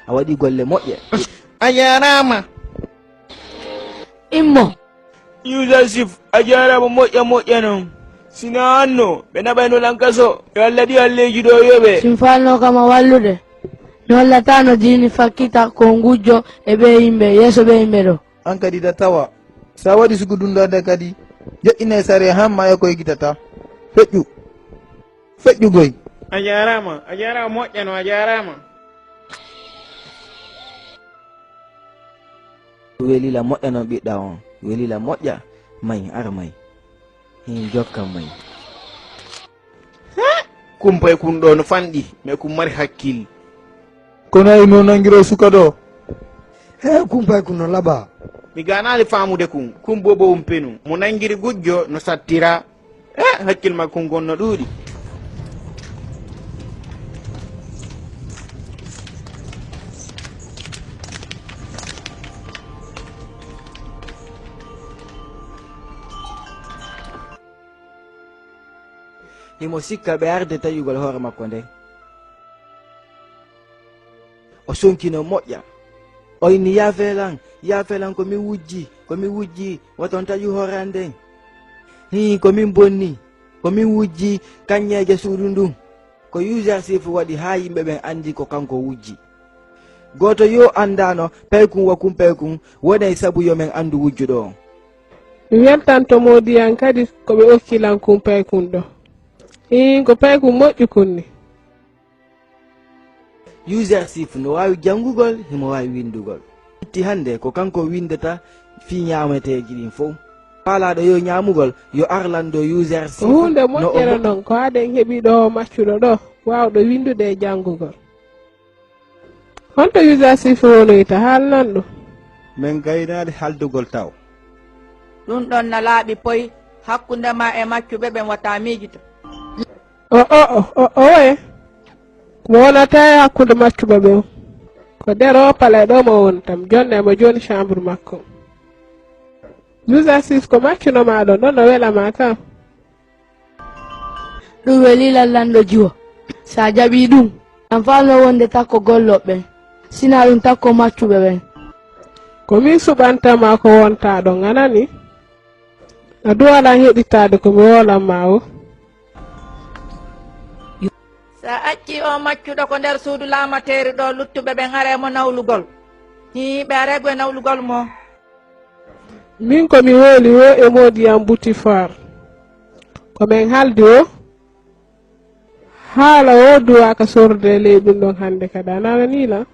A waɗi golle moƴƴe. A jaaraama. Immo. Yuusuf, a jaaraama moƴƴa moƴƴa non. Sina anno, ɓe naɓayno lan kaso. Yo Alla ɗi halleeji ɗo yoɓe. Sin faalno kam a wallude. Mi hollata no diini fakkita ko ngujjo e ɓe yimɓe, yeeso ɓe yimɓe ɗo. An kadi da tawa. Sa waɗi sugu dundaade kadi, joƴƴinay sare han maayo koy gitata. Feƴƴu. Feƴƴu goy. A jaaraama, a jaaraama moƴƴa no, a jaaraama. Welila moƴƴa no ɓiɗɗa on. Welila moƴƴa, may, ara may. Hin jokka may. Kumpay kun ɗo no fanɗi, mais kun mari hakkil. Kono ay no nangiro suka ɗo. He, kumpay kun no laɓa. Mi ganaali faamude kun, kun bobo un penu. Mo nangiri gujjo no sattira. Eh, hakkil makkun gon no ɗuuɗi. Himo sikka ɓe arde taƴugol hoore makko nden. O sonki no moƴƴa. O inni, "Yaafe lan, yaafe lan ko min wujji, ko min wujji, wata on taƴu hoore an nden. Hii, ko min bonni, ko min wujji kaññeeje suudu ndun." Ko Yuusuf waɗi haa yimɓe ɓen anndi ko kanko wujji. Gooto yo anndaano paykun wa kun paykun wonay sabu yo men anndu wujjuɗo on. Mi weltanto moodi an kadi ko ɓe okki lan kun paykun ɗo. Hii, ko paykun moƴƴi kun ni. Yuusuf no waawi janngugol, himo waawi winndugol. Itti hannde ko kanko winndata fii ñaameteeji ɗin fow. Faalaaɗo yo ñaamugol, yo ar lanndo Yuusuf. Ko huunde no o moƴƴere mo- non, ko aden heɓi ɗo maccuɗo ɗo, waawɗo winndude e janngugol. Honto Yuusuf wonoyta, haalnan ɗum. Men gaynaali haldugol taw. Ɗum ɗon na laaɓi poy hakkunde ma e maccuɓe ɓen, wata miijito. O, o, o, o, oye. Mo wonata e hakkunde maccuɓe ɓen. Ko nder o palais ɗo mo wontam. Jonne mo joni chambre makko. Yuusuf ko maccuno ma ɗon, ɗon no wela ma kam. Ɗum weli lallanɗo jiwo. Sa jaɓi ɗum, an faalno wonde takko golloɓe ɓen, sina ɗum takko maccuɓe ɓen. Ko min suɓanta ma ko wonta ɗon, a nani? A duwalan heɗitaade ko mi woolan ma o. Sa acci o maccuɗo ko nder suudu laamateeri ɗo, luttuɓe ɓen are mo nawlugol. Hii, ɓe are go e nawlugol mo. Min ko mi woli wo e moodi am Butifar. Ko men haldi wo. Haala wo duwaaka sorde ley ɗum ɗon hannde kadi. A nananii lan?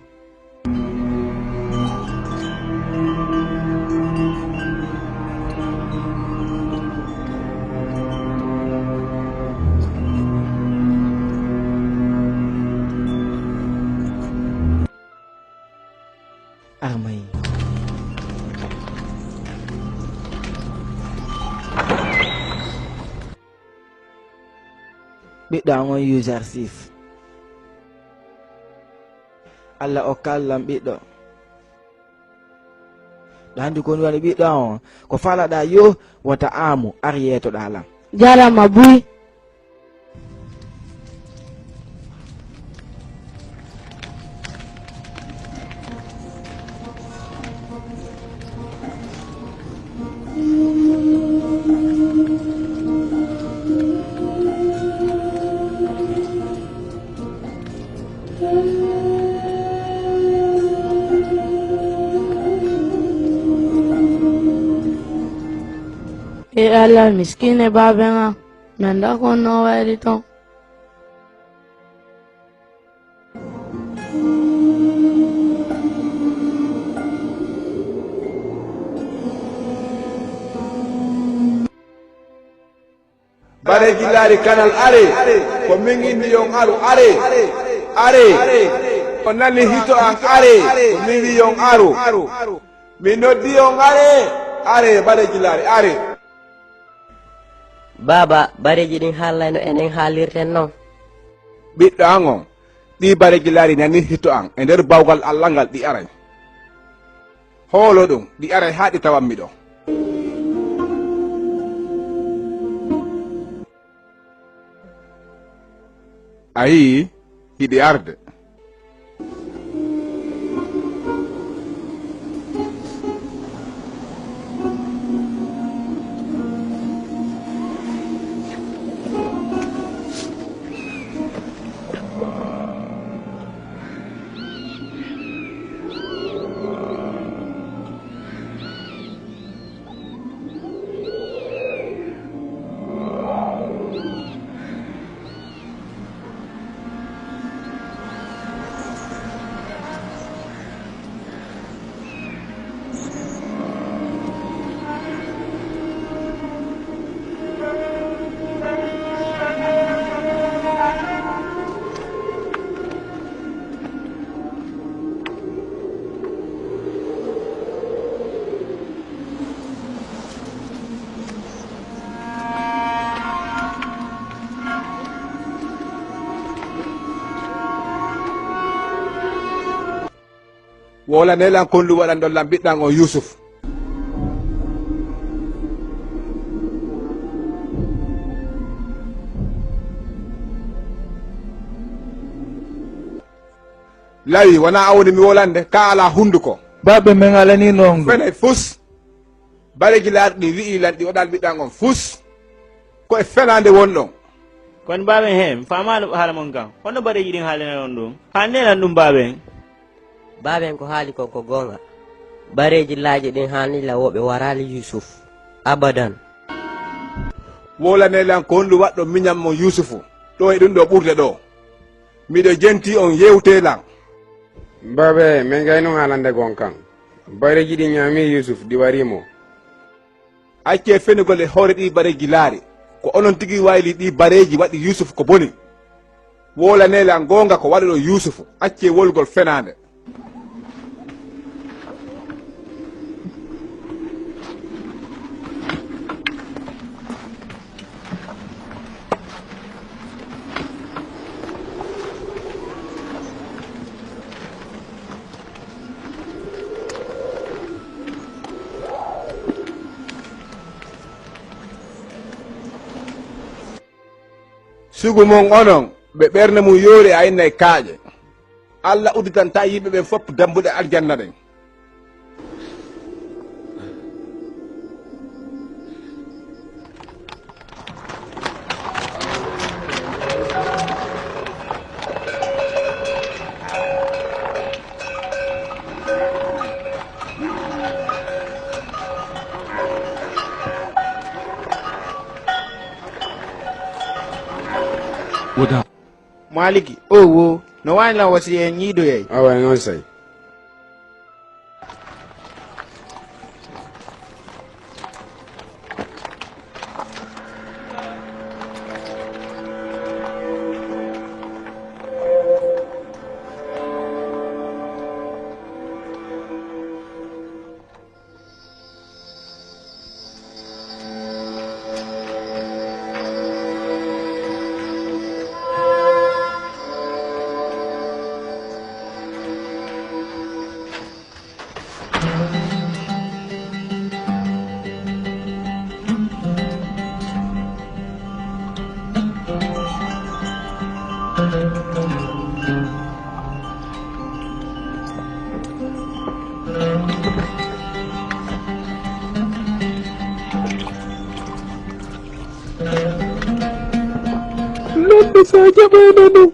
Armay. Ɓiɗɗo an on Yuusuf. Alla okkaali lan ɓiɗɗo. Ɗo hannde ko woni waɗi ɓiɗɗo an on. Ko faalaɗaa yo wota aamu ar yeetoɗaa lan. Jarama buy. E Allah, miskine baaben am, mi anndaa ko honno o wayri ton. Bareeji laari kanal are, ko min inni yon aru are, are, on nani hito an are, ko min wi yon aru, min noddi on are, are, bareeji laari are. Baaba, bareeji ɗin haalnay no enen haalirten non. Ɓiɗɗo an on, ɗii bareeji laari nani hito an e nder bawgal Alla ngal ɗi aray. Hoolo ɗum, ɗi aray haa ɗi tawan mi ɗo. A yii? Hiɗi arde. Wowlanee lan kondu waɗanɗon lan ɓiɗɗan on Yuusuf. Lawi, wonaa an woni mi wolande, ka alaa hunduko. Baɓɓe men alanii non ɗum. Fenay fus. Bareeji laaɗi ɗin wi'i lan ɗi waɗan ɓiɗɗan on fus. Ko e fenaande wonɗon. Kono baaben, hee, mi faamaano haala mon kan. Honno bareeji ɗin haalani on ɗum? Haalnee lan ɗum, baaben. Baaben, ko haali kon ko goonga. Bareeji laaɗi ɗin haalnii lan woo ɓe waraali Yuusuf. Abadan. Wowlanee lan ko honɗum waɗɗon miñan mon Yuusufu ɗoo e ɗum ɗoo ɓurde ɗoo. Miɗo jentii on yewtee lan. Baabe, men gayno haalande gon kan. Bareeji ɗin ñaamii Yuusuf, ɗi warii mo. Accee fenugol e hoore ɗii bareeji laaɗi. Ko onon tigi waylii ɗii bareeji waɗi Yuusuf ko boni. Wowlanee lan goonga ko waɗuɗon Yuusufu. Accee wolugol fenaande. Sugu mon onon, ɓe ɓernde mum yoori a innay kaaƴe. Alla udditantaa yimɓe ɓen fof dambuɗe aljanna ɗen. Wota. Maaliki, o wo, no waani lan wasi en ñiidoyay. Awa, non say. Nonde sa jaɓano ɗum.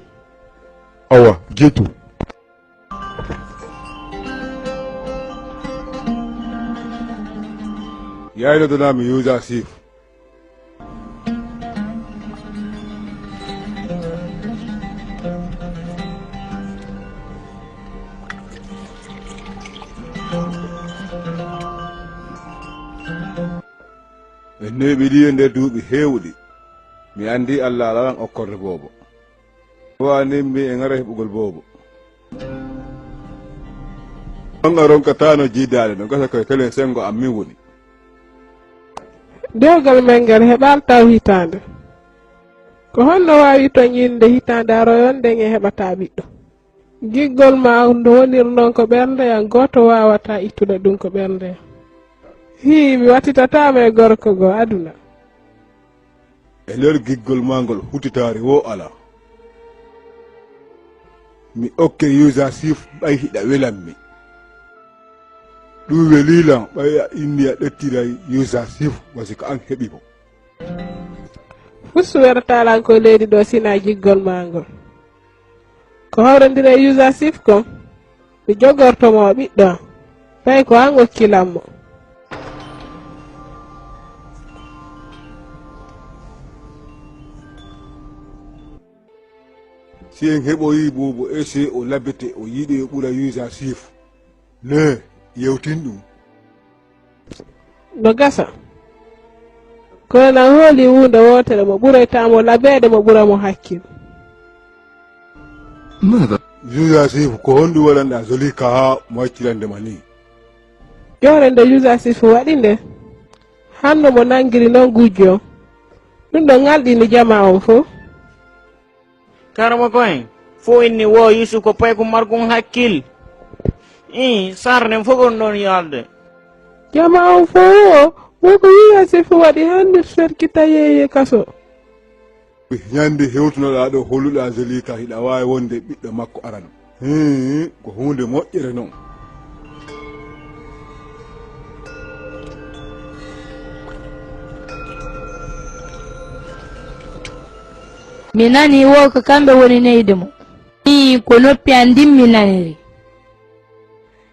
Awa, jetu. Yayno dona mi yuusa sif. En neeɓi ɗi e nder duuɓi heewɗi. Mi anndi Allah alalan okkorde boobo. Wa nimmi e ŋara heɓugol boobo. On a ronkataano jiidaade no gasa koye kelen senngo am min woni. Dewgal men ngal heɓaali taw hitaande. Ko honno waawi toñinde hitaande aroyon nden e heɓataa ɓiɗɗo? Giggol ma ndu wonir non ko ɓernde am gooto waawataa ittude ɗum ko ɓernde am. Hii, mi wattitataa ma e gorko goo aduna. E nder giggol maa ngol huttitaari woo alaa. Mi okke Yuusuf ɓay hiɗa welammi. Ɗum welii lan ɓay a inni a ɗettiray Yuusuf, wasi ko an heɓi mo. Fus werataa lan ko leydi ɗo sinaa jiggol maa ngol. Ko hawrondire Yuusuf kon, mi jogorto mo o ɓiɗɗo am, tawi ko an okki lan mo. Si en heɓoyi boobo ese o labete o yiɗe o ɓura Yuusuf. Ne, yewtin ɗum. No gasa. Kono na hooli huunde wootere mo ɓuraytaa mo labeede mo ɓura mo hakkil. Mada. Yuusuf, ko honɗum waɗanɗa Zolika haa mo accirande ma ni? Ƴoore nde Yuusuf waɗi nde, hanno mo nangiri non gujjo. Ɗum ɗo ŋalɗini jamaa on fof. Karamoko en fof inni wo Yuusuf ko payku margun hakkil. Ii, sarnen fof on ɗon yalde. Jamaa on fof o, wo ko Yuusuf waɗi hannde serkita yeeye kaso. Ñande hewtunoɗaa ɗo holuɗaa Zelika hiɗa waawi wonde ɓiɗɗo makko arano. Hii, ko huunde moƴƴere non. Mi nani wo ko kamɓe woni neyde mo. Ii, ko noppi an ndin mi naniri.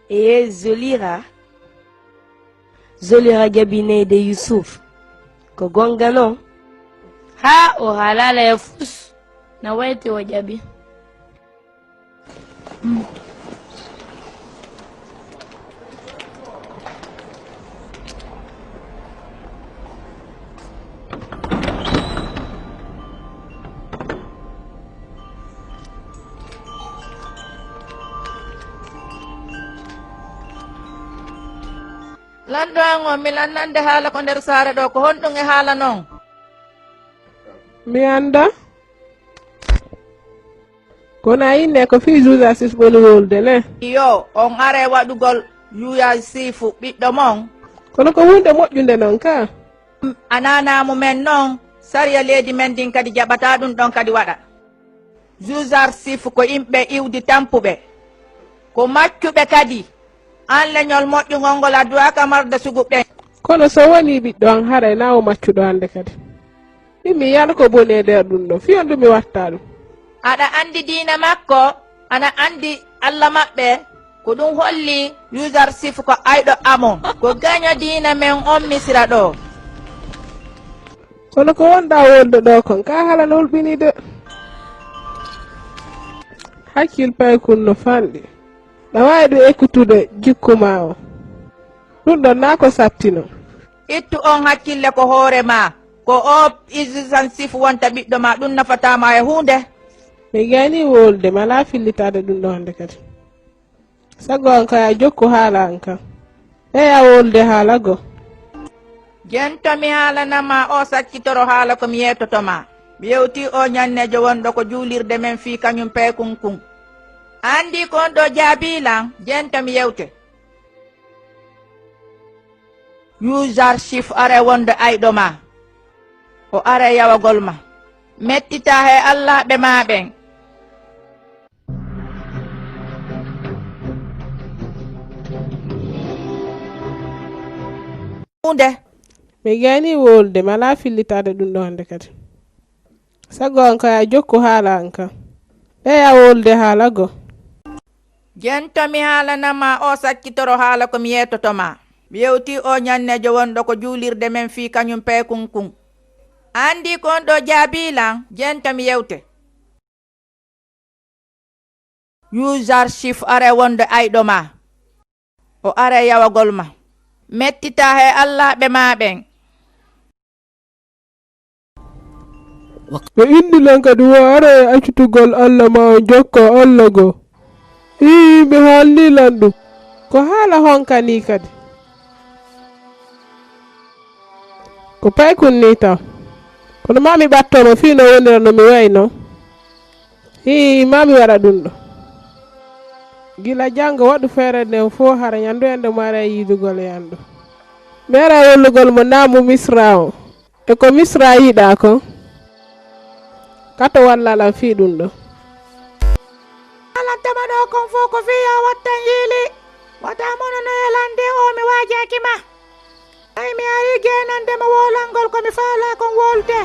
Ee, Zolira. Zolira jaɓi neyde Yuusuf. Ko goonga non. Haa o haalaala e fus. Na wayti o jaɓi. Lanɗo an on, mi lannande haala ko nder saare ɗo, ko honɗum e haala non? Mi annda. Kono a inne ko fii Yuusuf woni wowlude ne? Iyo, on are waɗugol Yuusuf ɓiɗɗo mon. Kono ko huunde moƴƴunde non ka? A nana mumen non, sariya leydi men ndin kadi jaɓataa ɗum ɗon kadi waɗa. Yuusuf ko yimɓe iwdi tampuɓe. Ko maccuɓe kadi. An leñol moƴƴungol ngol addu'aaka marde sugu ɓen. Kono so wonii ɓiɗɗo an, haray na o maccuɗo hannde kadi. Min mi yala ko boni e nder ɗum ɗo. Fii on ɗum mi watta ɗum. Aɗa anndi diina makko, ana anndi Alla maɓɓe, ko ɗum holli Yuusuf ko ayɗo Amon. Ko gaño diina men on Misira ɗo. Kono ko wonɗaa wolde ɗo kon, ka haala no hulɓinii de. Hakkil paykun no fanɗi. Ɗa waawi ɗum ekkutude jikku maa o. Ɗum ɗon naa ko sattino. Ittu on hakkille ko hoore maa. Ko o Yuusuf wonta ɓiɗɗo maa, ɗum nafataa ma e huunde. Mi gayni wolde, mi alaa fillitaade ɗum ɗo hannde kadi. Sago an kay a jokku haala an kan. Ɓeya wolde haala go. Jento mi haalana ma o sakkitoro haala ko mi yeetoto ma. Mi yewti o ñanneejo wonɗo ko juulirde men fii kañum peekun kun. Anndi ko on ɗo jaabii lan, jento mi yewte. Yuusuf are wonde ayɗo ma. O are yawagol ma. Mettitaa he allaaɓe ma ɓen. Huunde. Mi gayni wolde, mi alaa fillitaade ɗum ɗo hannde kadi. Sago an kay a jokku haala an kan. Ɓeya wolde haala go. Jento mi haalana ma o sakkitoro haala ko mi yeetoto ma. Mi yewti o ñanneejo wonɗo ko juulirde men fii kañum peekun kun. Anndi ko on ɗo jaabii lan, jento mi yewte. Yuusuf are wonde ayɗo ma. O are yawagol ma. Mettitaa he allaaɓe ma ɓen. Ɓe inni lan kadi wo are e accitugol Alla ma on jokka Alla go. Ii, mi haalni lan ɗum. Ko haala honka nii kadi? Ko paykun nii taw. Kono maa mi ɓatto mo fii no wonira no mi wayi non. Hii, maa mi waɗa ɗum ɗo. Gila janngo waɗu feere nden fow hara ñanndu en ɗo mara e yiidugol e an ɗo. Mi ara e wallugol mo naamu Misra on. E ko Misra yiɗaa kon? Kato walla lan fii ɗum ɗo. Ala Fiya wattan yiili, wata mono no yalande o mi waajaaki ma. Ay mi ari geenande ma woolangol ko mi faala kon woolte.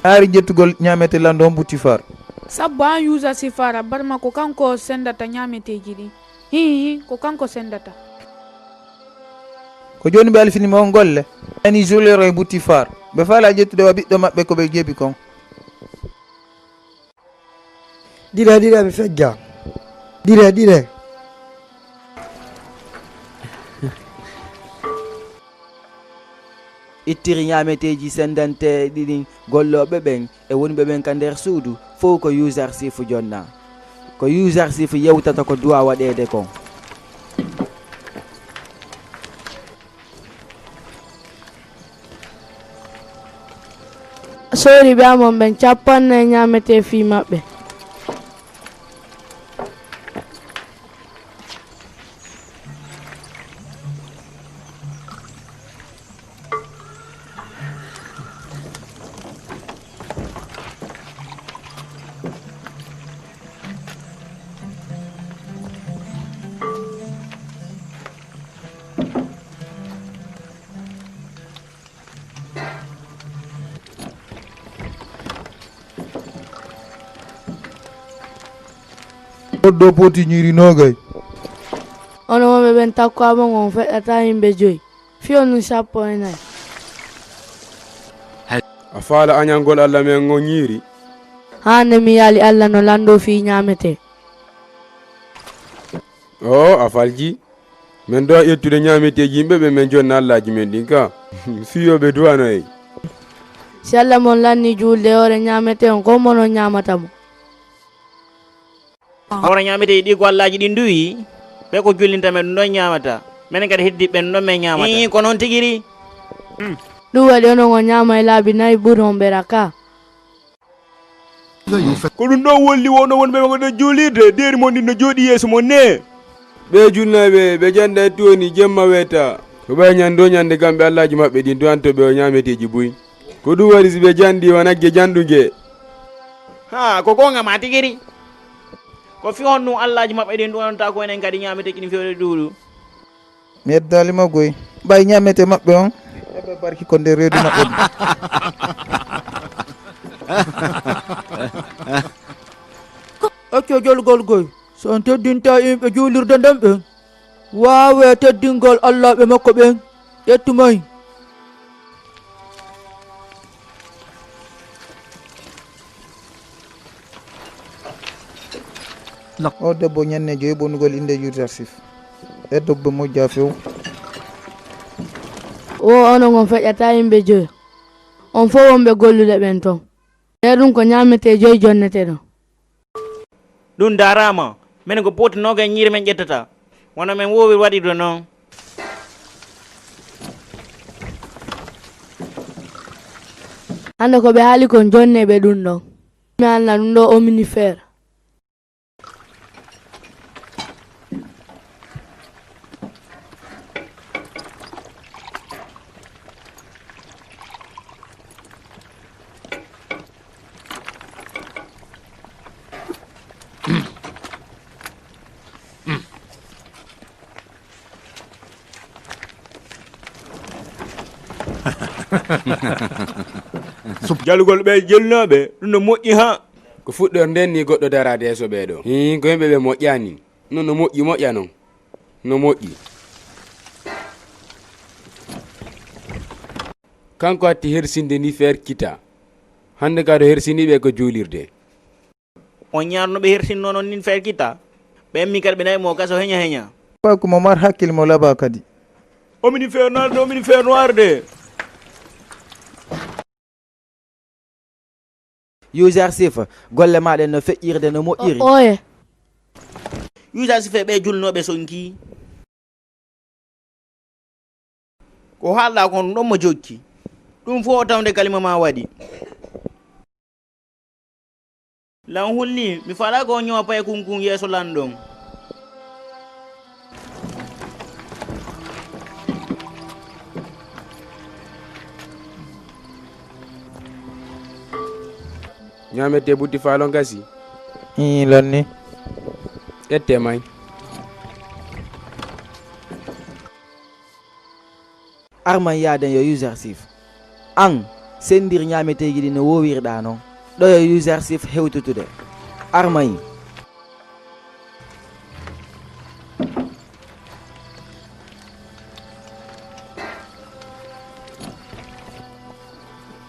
Ari jettugol ñaamete lanɗo on Butifar. Sabbo an Yuusa Sifara, barma ko kanko sendata ñaameteeji ɗin. Hii, hii, ko kanko sendata. Ko jooni ɓe alfini mo on golle. Ani Julero e Butifar. Ɓe faala ƴettude wa ɓiɗɗo maɓɓe ko ɓe jeebi kon. Dire, dire, mi fegga. Dire, dire. Ittiri ñaameteeji sendanteeɗi ɗin gollooɓe ɓen e wonɓe ɓen ka nder suudu, fow ko Yuusa Arsifu jonna. Ko Yuusa Arsifu yewtata ko duwaa waɗeede kon. Soori ɓe amon ɓen cappannayi ñaametee fii maɓɓe. Goɗɗo poti ñiiri noogay. Onon wonɓe ɓen takko amon on feƴƴataa yimɓe joyi. Fii on ɗum sappo e nayi. A faala añangol Alla men on ñiiri? Haa nde mi yaali Alla no lanndoo fii ñaametee. Oo, a falji. Men ɗoo ƴettude ñaameteeji yimɓe ɓe men jonna allaaji men ɗin ka. Fii yo ɓe duwano en. Si Alla mon lannii juulde e hoore ñaametee on, ko hombo non ñaamata mo? Hoore ñaameteeji ɗi ko allaaji ɗin duwii, ɓe ko jullinta men ɗum ɗon ñaamata. Menen kadi heddiiɓe ɓen ɗon men ñaamata. Ii, ko non tigiri. Ɗum waɗi onon on ñaama e laabi nayi ɓuri homɓe raka. Ko ɗum ɗon wolli wonno wonɓe makko nder juulirde, deeri mon ɗin no jooɗii yeeso mon nee. Ɓee julnayɓe, ɓe jannda e tooni jemma weeta. Ko ɓay ñande o ñande kamɓe allaaji maɓɓe ɗin duwanto ɓe o ñaameteeji buy. Ko ɗum waɗi si ɓe janɗi wa nagge janɗunge. Haa, ko goonga maa tigiri. Ko fii honɗum allaaji maɓɓe ɗin duwananta ko enen kadi ñaameteeji ɗin fewre ɗuuɗu? Mi yeddaali ma goy. Ɓay ñaamete maɓɓe on, heɓa barki ko nder reedu maɓɓe ɗum. Acca jolgol goy, so on teddinta yimɓe juulirde nden ɓen, waawee teddingol allaaɓe makko ɓen, ƴettu may. O debbo ñanne joyi bonugol innde Yuusufa. E debbo moƴƴa few. O onon on feƴƴataa yimɓe joyo. On fow wonɓe gollude ɓen ton. Nder ɗum ko ñaametee joyi jonnetee ɗon. Ɗum daaraama. Menen ko pooti noogay ñiiri men ƴettata. Wano men woowiri waɗirde non. Hannde ko ɓe haali kon, jonnee ɓe ɗum ɗon. Mi haalna ɗum ɗoo omnifeer. Jalugol ɓee jolnooɓe, ɗum no moƴƴi haa. Ko fuɗɗorde nden ni goɗɗo daraade yeeso ɓee ɗoo. Hii, ko yimɓe ɓe moƴƴaani. Non no moƴƴi, moƴƴa non. No moƴƴi. Kanko hatti hersinde ni feer kita. Hannde ka ɗo hersini ɓe ko juulirde. On ñaarno ɓe hersinno non nin feer kita. Ɓe emmi kadi ɓe nawi mo kaso heña heña. Ɓay ko mo mar hakkil mo laba kadi. Omini feer noir de, omini feer noir de. Yuusuf Sifa, golle maa ɗen no feƴƴirde no moƴƴiri. O-, oye. Yuusuf Sifa e ɓee julnooɓe sonkii. Ko haalɗaa kon ɗon mo jokki. Ɗum fof o tawde kalima maa waɗi. Lan hulni, mi faalaa ko on ñowa paye kunkun yeeso lan ɗon. Ñaamete Buti Faal on gasi. Ii, lonni. Ƴette may. Armay yaaden yo Yuzarsif. An, senndir ñaameteeji ɗi no woowirɗaa non. Ɗo yo Yuzarsif hewtutude. Armay.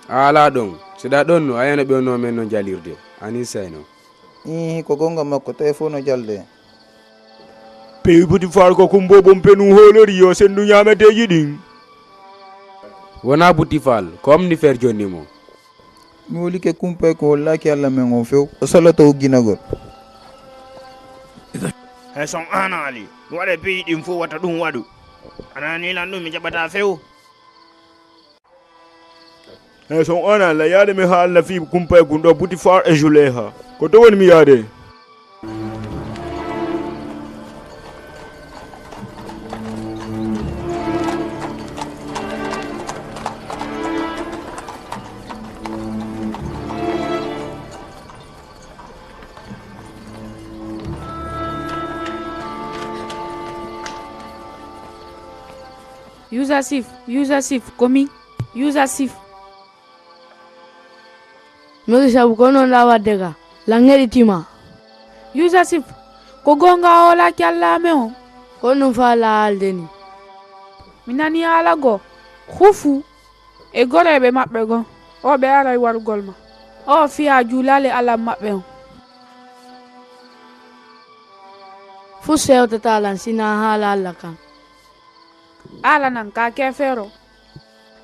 A alaa ɗon. Seɗa ɗon no, a yana ɓe no men no jalirde. Anin sayno. Ii, ko goonga makko, tawi fof no jalde. Pewi Buti Faal ko kumbo bon penu hoolori yo senndu ñaameteeji ɗin. Wonaa Buti Faal, ko Omnifer jonni mo. Mi wolike kumpay ko hollaaki Alla men on few. O saloto ugginagol. Hay so on aanaali, mi waɗa peyi ɗin fow wata ɗum waɗu. Anaani lan ɗum mi jaɓataa few. Hey, so on aanaali, yaade mi haalna fii kumpay kun ɗo Buti Faal e Juleyha. Ko to woni mi yaade? Yusasif, Yusasif, ko min, Yusasif. Miri sabu ko non la wadde ka, la ŋeɗitima. Yusasif, ko goonga a hoolaaki Alla amen on? Ko non fa la haalde ni. Mi nani haala goo, hufu e goreeɓe maɓɓe goo, o ɓe aray warugol ma. O fiya juulaale Alla maɓɓe on. Fu sewtata lan sina haala Alla kan. Alla nan ka keefeero.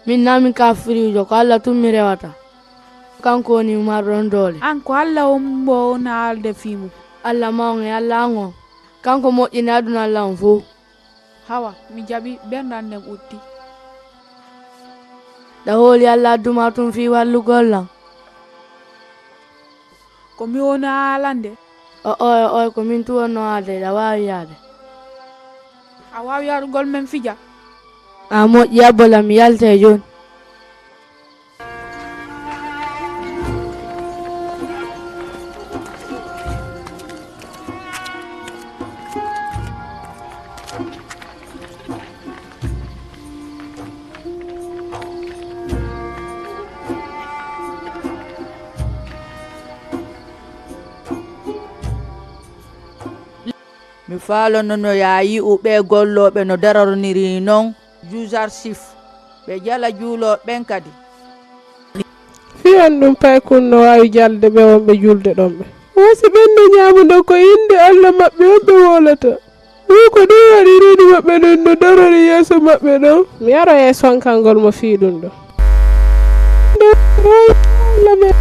Min na min kaafiriijo, ko Alla tun mi rewata. Kanko woni marɗon doole. An ko Alla on mbo wona haalde fii mun. Alla ma on e Alla an on. Kanko moƴƴini aduna Alla on fow. Hawa, mi jaɓi, ɓernde an nden utti. Ɗa hooli Alla addu ma tun fii wallugol lan. Ko mi woni haalande. O'oy, o'oy, ko min tun wonno haalde, ɗa waawi yaade. A waawi yarugol men fija? A moƴƴi, abbo lan, mi yaltay jooni. Mi faalono no yaa yi'u ɓee gollooɓe no daroroniri non Juzarsif, ɓe jala juulooɓe ɓen kadi. Fii honɗun paykun no waawi jalde ɓe wonɓe julde ɗon ɓen? Wo si ɓen no ñaamude ko innde Alla maɓɓe on ɓe wowlata. Wo ko ɗun waɗi reedu maɓɓe ɗun no darori yeeso maɓɓe ɗon? Mi aroyay sonkangol mo fii ɗun ɗon. Nde Alla men.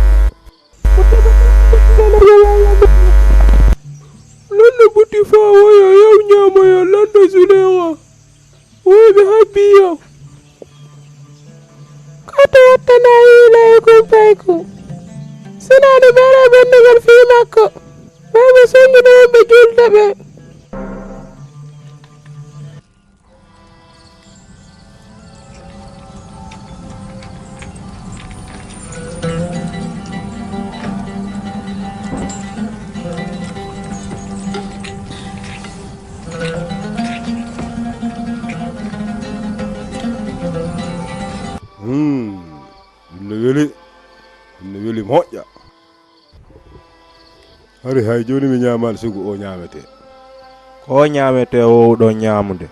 Lanɗo Buti Faal woyo, yow ñaamoyo, lanɗo Zuleyha. Woy ɓe habbii yo. Ko to wattanaa hiila e kumpayku. Sinaa no ɓeera ɓenndugol fii makko. Ɓay ɓe sonngude wonɓe julde ɓen. Hmm, ɗum no weli, ɗum no weli moƴƴa. Hari hay jooni mi ñaamaali sugu o ñaametee. Ko o ñaametee wowɗon ñaamude,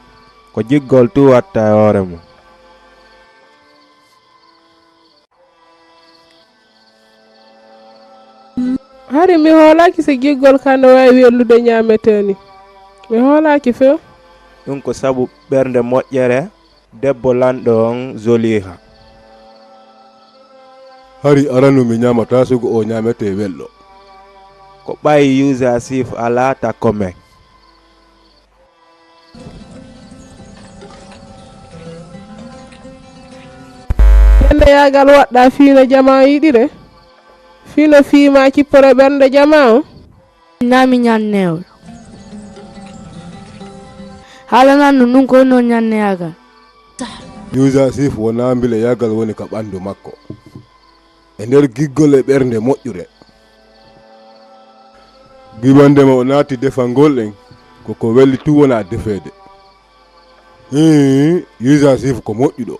ko jiggol tun watta e hoore mun. Hari mi hoolaaki si giggol kaa no waawi wellude ñaametee ni. Mi hoolaaki few. Ɗum ko sabu ɓernde moƴƴere debbo lanɗo on Zoliha. Hari aranu mi ñaamataa sugu o ñaametee welɗo. Ko ɓay Yusasif alaa takko men. Ñannde yaagal waɗɗaa fii no jamaa yiɗire, fii no fii maa cippore ɓernde jamaa on. Naa mi ñannewɗo. Haalanan no nun ko non ñanneyaagal. Yusasif wonaa mbile yaagal woni ka ɓanndu makko. E nder giggol e ɓernde moƴƴure, Giwandema o naati defangol en, ko ko welli tun wona defeede. Hii, Yuusuf ko moƴƴuɗo.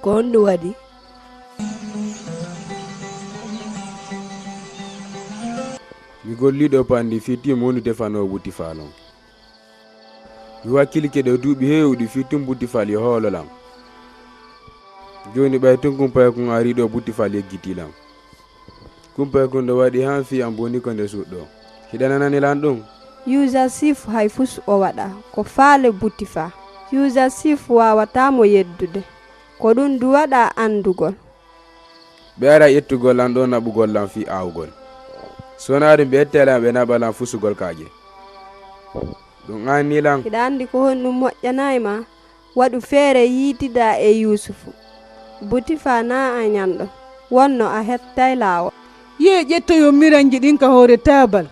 Ko honɗum waɗi? Mi golliiɗo panndi fii tun mi woni defanoowo butti faalon. Mi wakkilike ɗo duuɓi heewuɗi fii tun butti faal yo hoolo lan. Jooni ɓay tun kumpay kun arii ɗo butti faal yeggitii lan. Kumpay kun ɗo waɗi han fii an boni ko nde suuɗɗo. Hiɗa nanani lan ɗum? Yuusuf hay fus o waɗa ko faale butti faa. Yuusuf waawataa mo yeddude. Ko ɗum du waɗa anndugol. Ɓe ara ƴettugol lan ɗo naɓugol lan fii aawugol. So wonaa ɗum ɓe ƴettay lan ɓe naɓa lan fusugol kaaƴe. Ɗum aanni lan. Hiɗa anndi ko honɗum moƴƴanaay ma? Waɗu feere yiitidaa e Yuusufu. Butti faa naa a ñanɗo. Wonno a hettay laawol. Yee ƴettoyon miranji ɗin ka hoore taabal.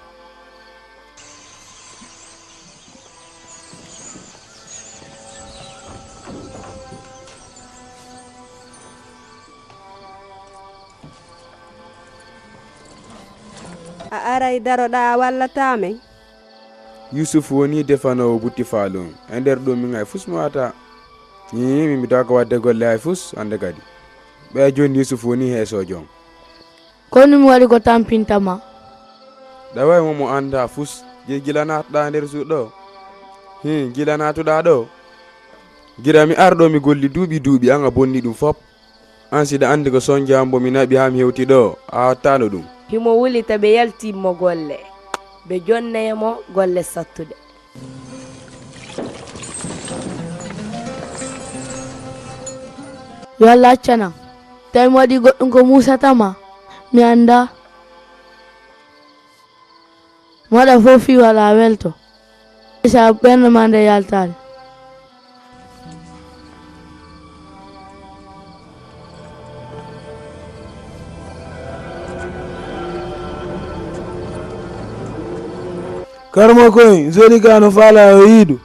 A aray daroɗaa a wallataa men? Yuusufu woni defanoowo butti faalun. E nder ɗum min hay fus mi waɗataa. Hii, min mi tawa ko waɗde golle hay fus, hannde kadi. Ɓay jooni Yuusufu woni heesoojo on. Ko honɗum waɗi ko tampinta ma? Ɗaway mo mo anndaa fus, je gila naatuɗaa nder suuɗo. Hii, gila naatuɗaa ɗo. Gira mi ar ɗo mi golli duuɓi duuɓi an a bonni ɗum fop. An siɗa anndi ko sonja am mbo mi naɓi haa mi hewti ɗo, a wattaano ɗum. Himo wuli ta ɓe yaltii mo golle. Ɓe jonneye mo golle sattuɗe. Yo Allah accanan. Tawi mi waɗi goɗɗum ko muusata ma, mi anndaa. Mi waɗa fof fii wala welto. Sa ɓernde ma nde yaltaali. Karamoko en, Zolika no faala o yiidu.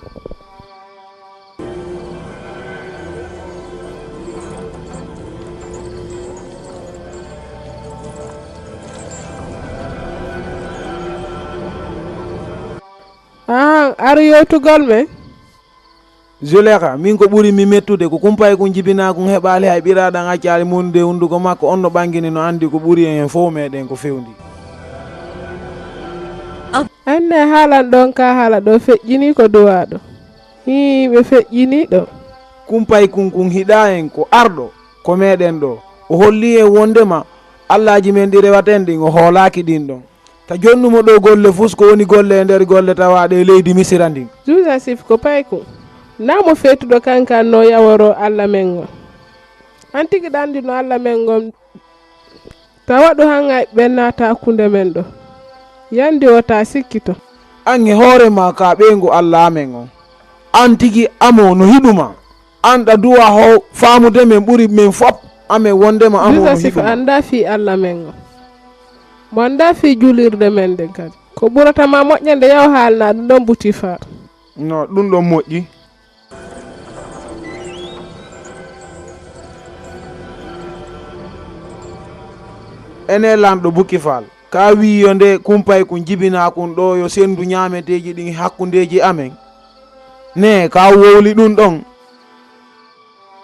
Ahan, ar yewtugol men. Zulekha, min ko ɓuri mi mettude ko kumpay kun jibinaa kun heɓaali hay ɓiraaɗan accaali monude e hunduko makko, on no ɓangini no anndi ko ɓuri en hen fow meɗen ko fewndi. Anne haalan ɗon ka haala ɗo feƴƴini ko duwaaɗo. Hii, ɓe feƴƴini ɗo. Kumpay kun kun hiɗaa en ko arɗo, ko meɗen ɗo. O holli en wondema allaaji men ɗi rewaten ɗin o hoolaaki ɗin ɗon. Ta jonnumo ɗo golle fus ko woni golle e nder golle tawaaɗe e leydi Misira ndin. Joseph ko paykun. Naa mo feetuɗo kankan no yaworoo Alla men on. An tigi ɗanndi no Alla men on. Ta waɗu han ay ɓe naata hakkunde men ɗo. Yandi o ta sikkito. An e hoore ma ka ɓeyngu Alla amen on. An tigi amo no hiɗuma. An ɗa duwa ho faamude men ɓuri men fop. Amen wondema amo no Joseph hiɗuma. Annda fii Alla men on. Mo annda fii juulirde men nden kadi. Ko ɓurata ma moƴƴande yaw haalna ɗum ɗon buti faa. No, ɗum ɗon moƴƴi. Ene lanɗo Buki Faal, ka wi'i yo nde kumpay kun jibinaa kun ɗo yo senndu ñaameteeji ɗin hakkundeeji amen. Ne, ka wowli ɗum ɗon.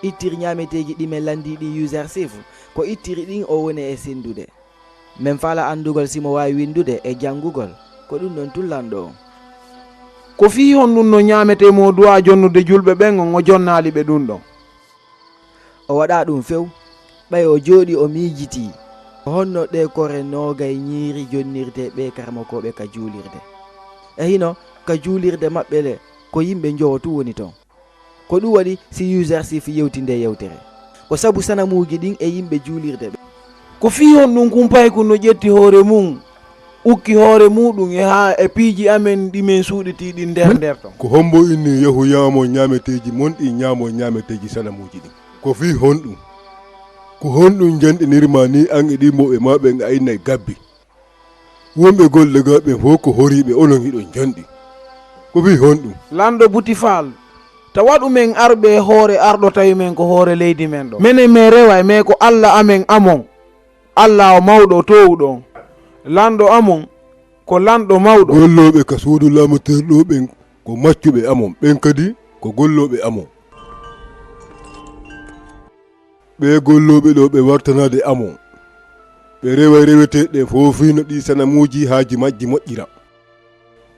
Ittiri ñaameteeji ɗi men lanndii ɗin Yuzarsif, ko ittiri ɗin o woni e senndude. Men faala anndugol si mo waawi winndude e janngugol, ko ɗum ɗon tun lanɗo on. Ko fii honɗun no ñaametee mo duwaa jonnude julɓe ɓen on o jonnaali ɓe ɗum ɗon? O waɗaa ɗum few, ɓay o jooɗii o miijitii, ko honno ɗee kore noogay ñiiri jonnirtee ɓee karamokooɓe ka juulirde? E hino ka juulirde maɓɓe le, ko yimɓe njowo tun woni ton. Ko ɗum waɗi si Yuzarsif yewti ndee yewtere. Ko sabu sanamuuji ɗin e yimɓe juulirde ɓen. Ko fii honɗun kumpaykun no ƴetti hoore mun, ukki hoore muuɗun e haa e piiji amen ɗi men suuɗitii ɗin nder nder ton? Ko hombo inni, "Yahu ɲaamo ɲaameteeji mon ɗin, ɲaamo ɲaameteeji sanamuuji ɗin"? Ko fii honɗun? Ko honɗun njanɗinirmaa nii an e ɗimmoɓe maa ɓen a inna e gabbi? Wonɓe golle gaa ɓen fow ko horiiɓe, onon hiɗon njanɗi. Ko fii honɗun? Lanɗo Butifal, tawa ɗumen arɓe e hoore arɗo tawi men ko hoore leydi men ɗoo. Menen men reway, mais ko Alla amen amon. Alla o mawɗo, o toowuɗo on. Lanɗo amon ko lanɗo mawɗo. Gollooɓe ka suudu laamotirɗo ɓen ko maccuɓe amon, ɓen kadi ko gollooɓe amon. Ɓee gollooɓe ɗoo ɓe wartanaade amon. Ɓe reway reweteeɗe ɗen fow fii no ɗii sanamuuji haaju majji moƴƴira.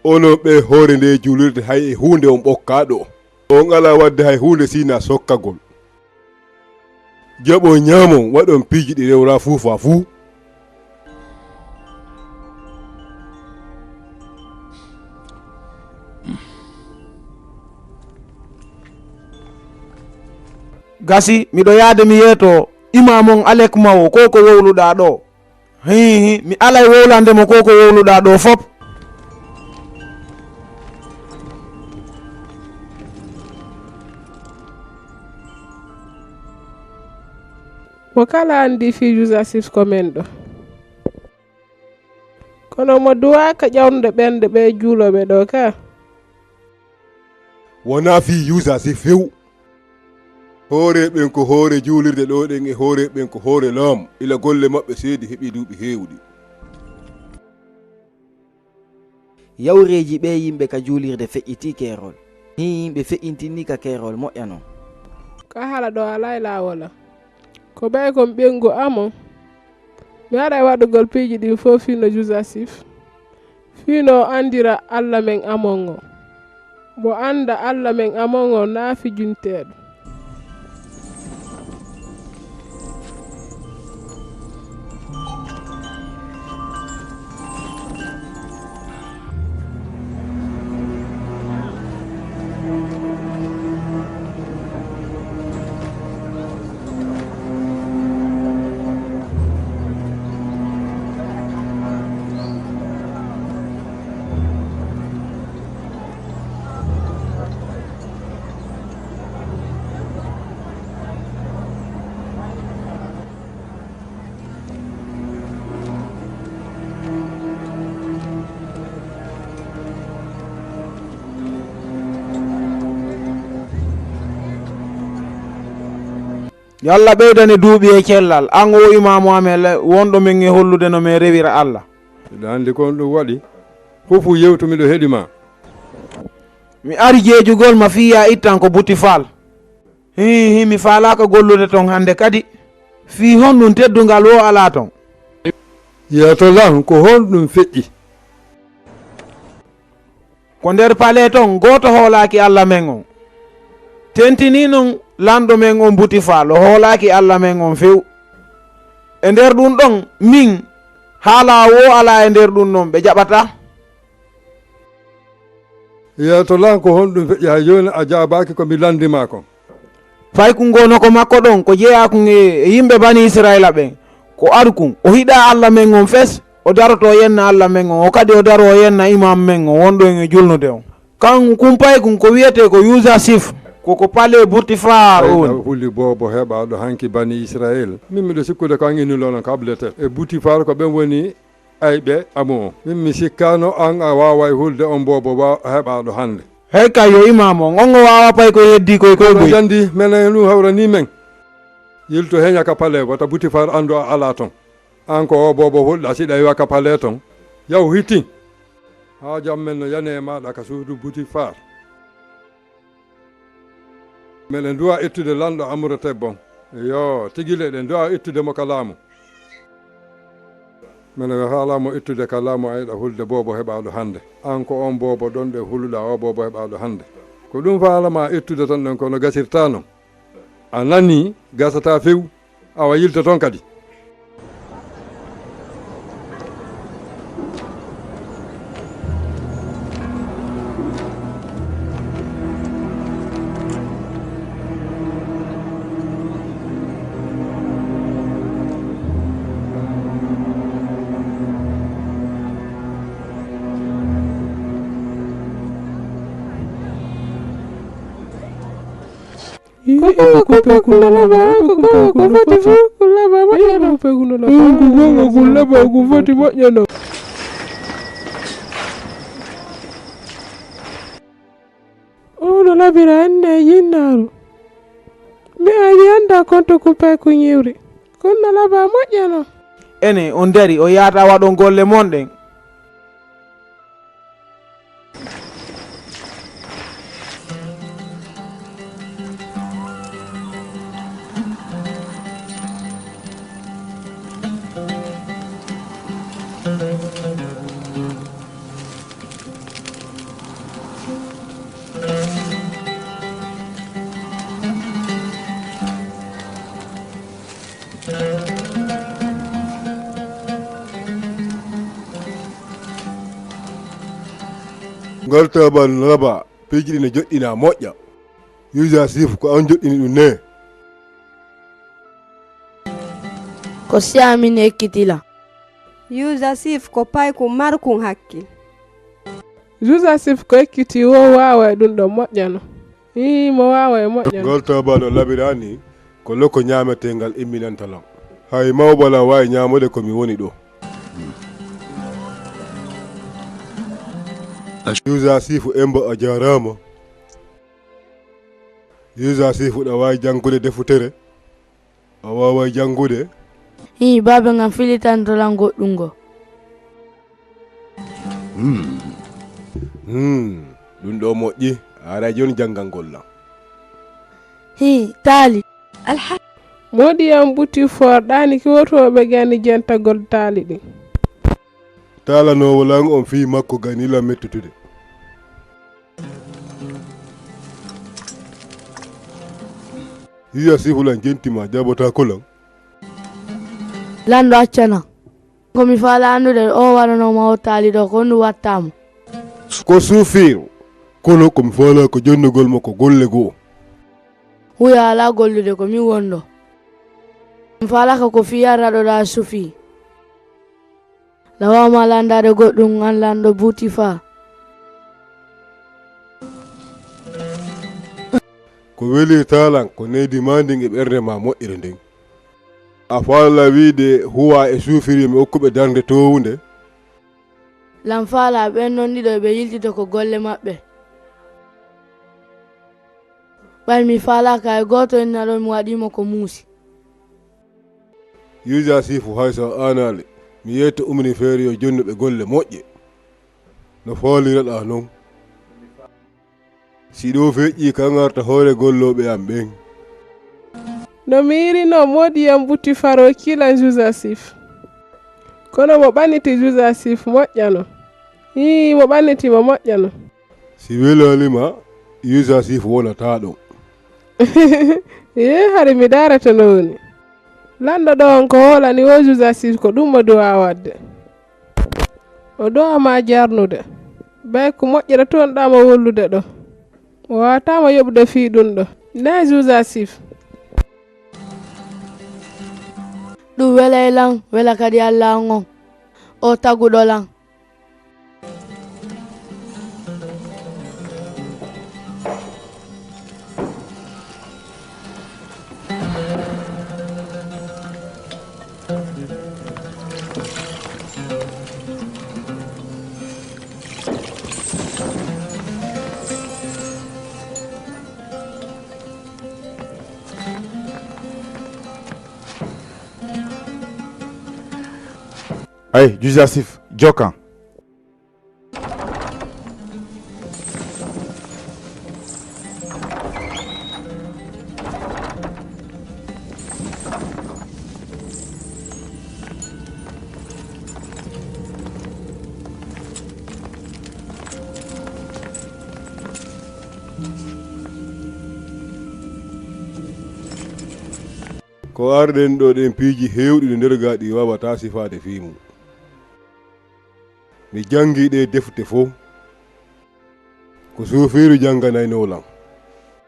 Onon ɓee hoore ndee juulirde hay e huunde on ɓokkaa ɗoo. On alaa waɗde hay huunde si hinaa sokkagol. Jaɓon ɲaamon, waɗon piiji ɗi rewraa fuu faa fuu. Gasi, miɗo yaade mi yeetoo imaamu on Alek Mawo, ko ko wowluɗaa ɗoo. Hii, hii, mi alay wowlande mo ko ko wowluɗaa ɗoo fow. Mo kala anndi fii Yusasif ko men ɗoo. Kono mo duwaaka ƴawnude ɓernde ɓee juulooɓe ɗoo ka. Wonaa fii Yusasif few. Hoore ɓen ko hoore juulirde ɗoo ɗen e hoore ɓen ko hoore laamu, ila golle maɓɓe seedi heɓii duuɓi heewuɗi. Yawreeji ɓee yimɓe ka juulirde feƴƴitii keerol. Hii, ɓe feƴƴintinii ka keerol moƴƴa non. Ka hala ɗoo alaa e laawol. Ko ɓay kon ɓeyngu amon. Mi aray waɗugol piiji ɗin fow fii no Yusasif, fii no o anndira Alla men amon on. Mo annda Alla men amon on naa fijinteeɗo. Yo Alla ɓeydane duuɓi e cellal, an oo imaamu amen le-, wonɗo men e hollude no men rewira Alla. Miɗo anndi ko honɗun waɗi. Fow fow yewtu, miɗo heɗi ma. Mi ari jeejugol ma fii yaa ittan ko Buti Faal. Hii, hii, mi faalaaka gollude ton hannde kadi. Fii honɗun teddungal woo alaa ton? Yeeto lan, ko honɗun feƴƴi? Ko nder palee ton, gooto hoolaaki Alla men on. Tentinii non, lanɗo men on Buti Faal, o hoolaaki Alla men on few. E nder ɗun ɗon, min, haalaa woo alaa e nder ɗun ɗon, ɓe jaɓataa. Yeeto lan, ko honɗun feƴƴi hay jooni a jaabaaki ko mi lanndii maa kon? Paykun goo no ko makko ɗon, ko jeyaa kun e, e yimɓe Banii Isra'iila ɓen. Ko aru kun, o hiɗaa Alla men on fes, o darotoo yenna Alla men on, o kadi o daroo yenna imaam men on, wonɗo en e julnude on. Kan kun paykun ko wi'etee ko Yusasif, ko ko palee Buti Faal on. Hulli boobo heɓaaɗo hanki Banii Isra'iila. Min miɗo sikkude ko an innuɗo non kabletel. E Buti Faal ko ɓen woni ayɓe amu on. Min mi sikkaano an a waaway hulde on boobo wa-, heɓaaɗo hannde. Hey kay yo imaam on, on o waawa pay ko heddii koy koy boy. Jandi menen ɗun hawranii men. Yilto heɲa ka palee, wota Buti Faal anndu a alaa ton. An ko oo boobo hulɗa si ɗawi wa ka palee ton. Yahu hittin. Haa jam men no yani e maaɗa ka suudu Buti Faal. Meɗen duwa ittude lanɗo Amuroteb on. Yoo, tigi le, eɗen duwa ittude mo ka laamu. Meɗen haalaa mo ittude ka laamu, a yiɗa hulde boobo heɓaaɗo hannde. An ko on boobo ɗon ɗe huluɗaa, oo boobo heɓaaɗo hannde. Ko ɗun faalaa ma ittude ton ɗon, kono gasirtaa non. A nanii, gasataa few. Awa, yilto ton kadi. Ko kumpa kun no laba, ko kumpa kun no foti fu, kun laba moƴƴano. Ko kumpa kun no laba, ko kumpa kun laba, ko foti moƴƴano. O no labira anne e jinnaaru. Mi ari annda konto kumpa kun iwri. Kun no laba moƴƴano. Ene, on dari, o yaata waɗon golle mon ɗen. Ngal tabal laba, piiji ɗi no joɗɗina moƴƴa. Yuja Sif, ko an joɗɗini ɗum ne? Ko si amin ekkitila. Yuja Sif, ko paykun markun hakkil. Yuja Sif ko ekkiti wo waawa e ɗum ɗon moƴƴano. Ii, mo waawa e moƴƴano. Ngol tooba no labira ni, ko loko ñaameteengal imminanta lan. Hay mawba lan waawi ñaamude ko mi woni ɗo. Yuja Sif, emba a jaaraama. Yuja Sif, ɗa waawi janngude defutere? A waaway janngude? Hii, baaba ngan filitanto lan goɗɗun go. Hmm. Hmm, ɗum ɗo moƴƴi. A aray jooni janngangol lan. Hii, taali. Alha. Moɗi am ɓuti forɗaani ki woto ɓe gani jentagol taali ɗin. Taalanoowo lan on fii makko gani lan mettutude. Yuja Sifu lan jenti ma jabotaako lan. Lanɗo accana. Ko mi faala anndude o waɗanoo ma o taali ɗo ko honɗum wattaama. Ko suufiiru. Kono ko mi faala ko jonnugol mo ko golle goo. Huya alaa gollude ko min wonɗo. Mi faalaaka ko fii yarraɗo ɗaa suufi. Lawaama landaade goɗɗum an lanɗo Buuti Faa. Ko welirtaa lan ko nehdi maa ndin e ɓernde maa moƴƴere nden. A faala wiide huwaa e suufiriyee mi okkuɓe darnde toowunde? Lan faalaa ɓen non ɗiɗo ɓe yiltito ko golle maɓɓe. Ɓay mi faalaaka e gooto inna ɗo mi waɗii mo ko muusi. Yuja Sifu, hay so a aanaali, mi yeetto umri feere yo jonnuɓe golle moƴƴe. No faaliraɗaa non. Si ɗoo feƴƴii kan arta hoore gollooɓe am ɓen. No mi yiɗinoo moodi yam buti faroo kilan Yuja Sif. Kono mo ɓanniti Yuja Sif moƴƴano. Hii, mo ɓanniti mo moƴƴano. Si welaali ma, Yuja Sif wonataa ɗon. Yee, hari mi daarata no woni. Lanɗo ɗo on ko hoolani o Yuja Sif ko ɗum mo duwaa waɗde. O duwaa ma jarnude. Ɓay ko moƴƴere toon ɗaa mo wollude ɗo. O waawataa mo yoɓude fii ɗum ɗo. Naa Yuja Sif. Ɗum welay lan, wela kadi Alla an on. O taguɗo lan. Ay, Yuja Sif, jokkan. Ko arɗen ɗo ɗen piiji heewɗi no nder gaa ɗi waawataa sifaade fii mun. Mi janngii ɗee defte fow. Ko suufiiru jannganaynoo lan.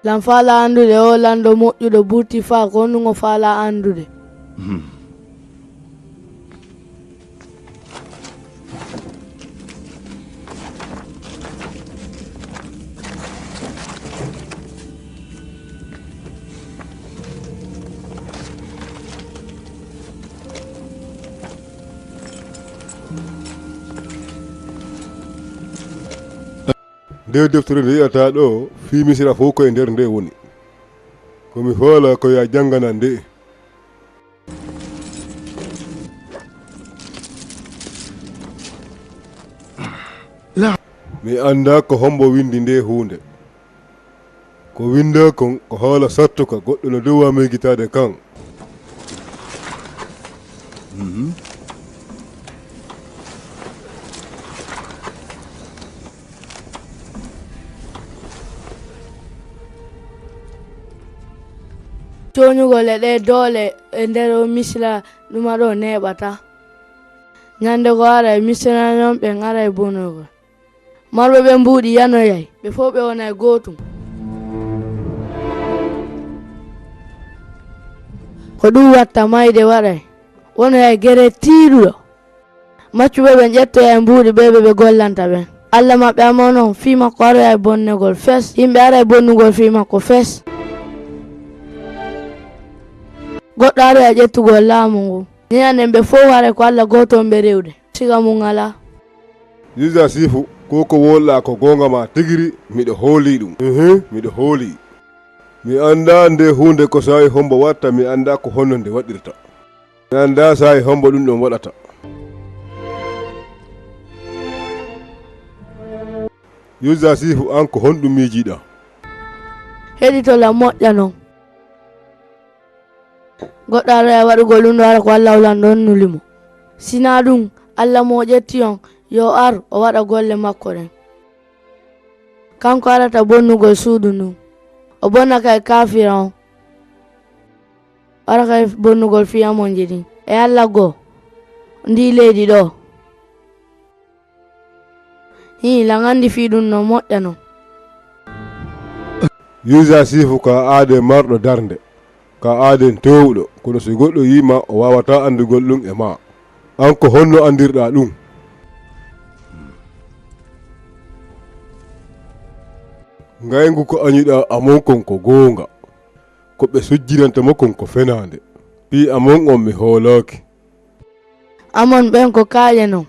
Lan faalaa anndude oo lanɗo moƴƴuɗo ɓurti faa ko honɗum o faalaa anndude. Hmm. Nde deftere nde yi'ataa ɗo, fii Misira fow ko e nder nde woni. Ko mi hoola ko yo a jannganan nde. Mi anndaa ko hommbo winndi ndee huunde. Ko winndaa kon ko haala sattuka, goɗɗo no dewaa miijitaade kan. Tooñugol e ɗee doole e nder Misira ɗuma ɗoo neeɓataa. Ñande goo aray, Misiryanooɓe ɓen aray bonnoyogol. Marɓe ɓen mbuuɗi yanoyay, ɓe fow ɓe wonay gootum. Ko ɗum watta mayde waɗay, wonoyay gere tiiɗuɗo. Maccuɓe ɓen ƴettoyay mbuuɗi ɓee ɓe ɓe gollanta ɓen. Alla maɓɓe Amon on, fii makko aroyay bonnegol fes, yimɓe aray bonnugol fii makko fes. Goɗɗo aroyay ƴettugol laamu ngun. Ñiiɲan ɗen ɓe fow haray ko Alla gooto on ɓe rewde, siga mun alaa. Yusasiifu, ko ko wowluɗaa ko goonga maa tigiri, miɗo hoolii ɗum. Ihin, miɗo hoolii. Mi anndaa ndee huunde ko saa'i hommbo waɗta, mi anndaa ko honno nde waɗirta. Mi anndaa saa'i hommbo ɗum ɗon waɗata. Yusasiifu, an ko honɗum miijiɗaa? Heɗito lan moƴƴa non. Goɗɗo aroyay waɗugol ɗum ɗoo hara ko Alla hulanɗo on nuli mo. Si naa ɗum, Alla mo o ƴetti on, yo o ar o waɗa golle makko ɗen. Kanko arata bonnugol suudu ndun. O bonna kay kaafira on. O ara kay bonnugol fii Amonji ɗin. E Alla goo, ndii leydi ɗoo. Hii, lan anndi fii ɗum no moƴƴa non. Yusasiifu, ko a aaden marɗo darnde, ko a aaden toowuɗo, kono si goɗɗo yi'i ma, o waawataa anndugol ɗum e maa. An ko honno anndirɗaa ɗum? Ngayngu ko añuɗaa Amon kon ko goonga, ko ɓe sujjidanta mo kon ko fenaande. Fii Amon on mi hoolaaki. Amon ɓen ko kaaƴe non.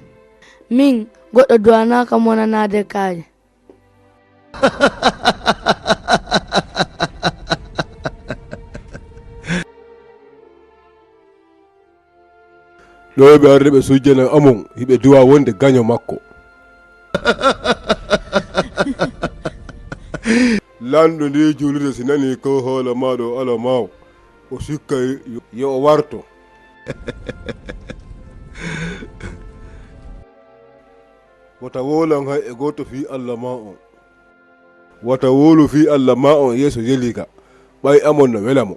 Min, goɗɗo duwanaaka monanaade kaaƴe. Ɗoo ɓe arde ɓe sujjana Amon, hiɓe duwa wonde gaño makko. Lanɗo ndee juulirde si nanii ko hoola maaɗo alamaawo, o sikka yo o warto. Wota wowlan hay e gooto fii Alla maa on. Wata wowlu fii Alla maa on yeeso Yeliga, ɓay Amon no wela mo.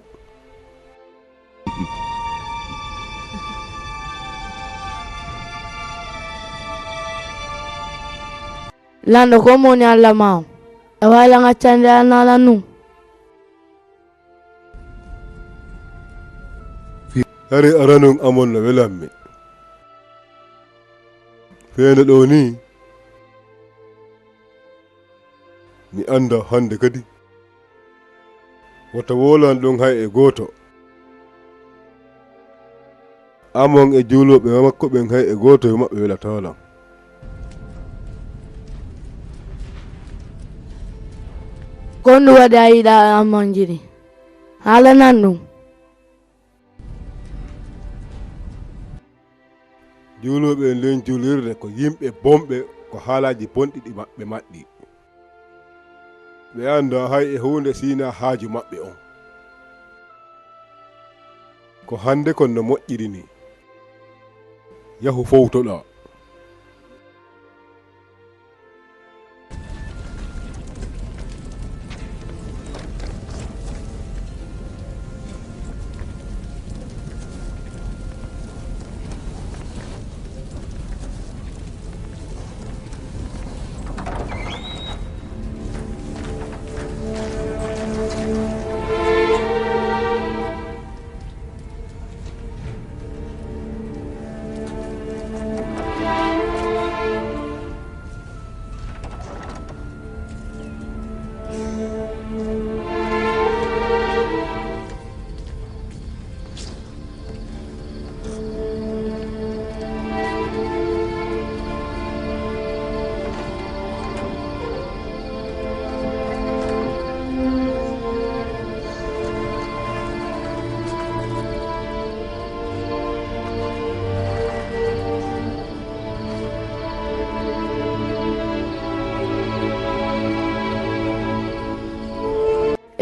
Lanɗo, ko mo woni Alla maa on? E waawi lan accande an alan ɗum? Hari aranon Amon no welammi. Feene ɗoo nii, mi anndaa hannde kadi. Wata wowlan ɗum hay e gooto. Amon e juulooɓe makko ɓen hay e gooto e maɓɓe welataa lan. Ko honɗum waɗi a yiɗaa Amonji ɗin? Haalanan ɗum. Juulooɓe e nden juulirde ko yimɓe bonɓe, ko haalaaji bonɗi ɗi maɓɓe maɗɗi. Ɓe anndaa hay e huunde si hinaa haaju maɓɓe on. Ko hannde kon no moƴƴiri nii. Yahu fowtoɗaa.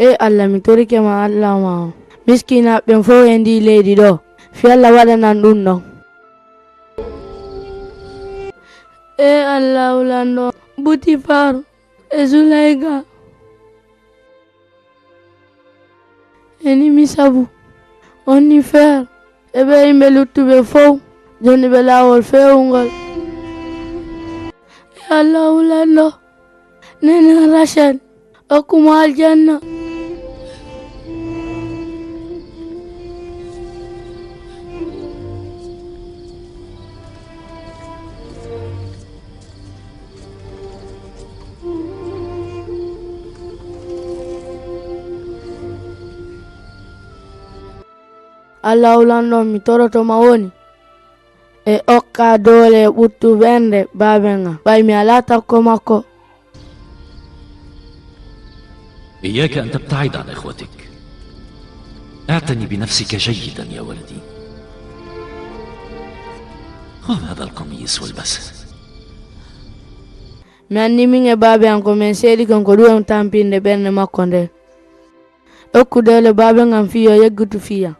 E Allah, mi torike ma, Allah ma on. Miskinaaɓe ɓen fow e ndii leydi ɗoo, fii Allah waɗanan ɗum ɗon. E Allah, lanɗo, Butifar e Zulayga e Nimisabu, Onnifer e ɓee yimɓe luttuɓe fow, jonnuɓe laawol feewungol. E Allah, lanɗo, nene Rachel, okku mo aljanna. Allah, lanɗo, mi toroto ma woni e okka doole e ɓuttu ɓernde baaben an, ɓay mi alaa takko makko. إياك أن تبتعد عن إخوتك. اعتني بنفسك جيدا يا ولدي. خذ هذا القميص والبسه. Mi anndi min e baaben an ko min seedi kon ko ɗum woni tampinde ɓernde makko nden. Okku doole baaben an fii yo yeggitu fii an.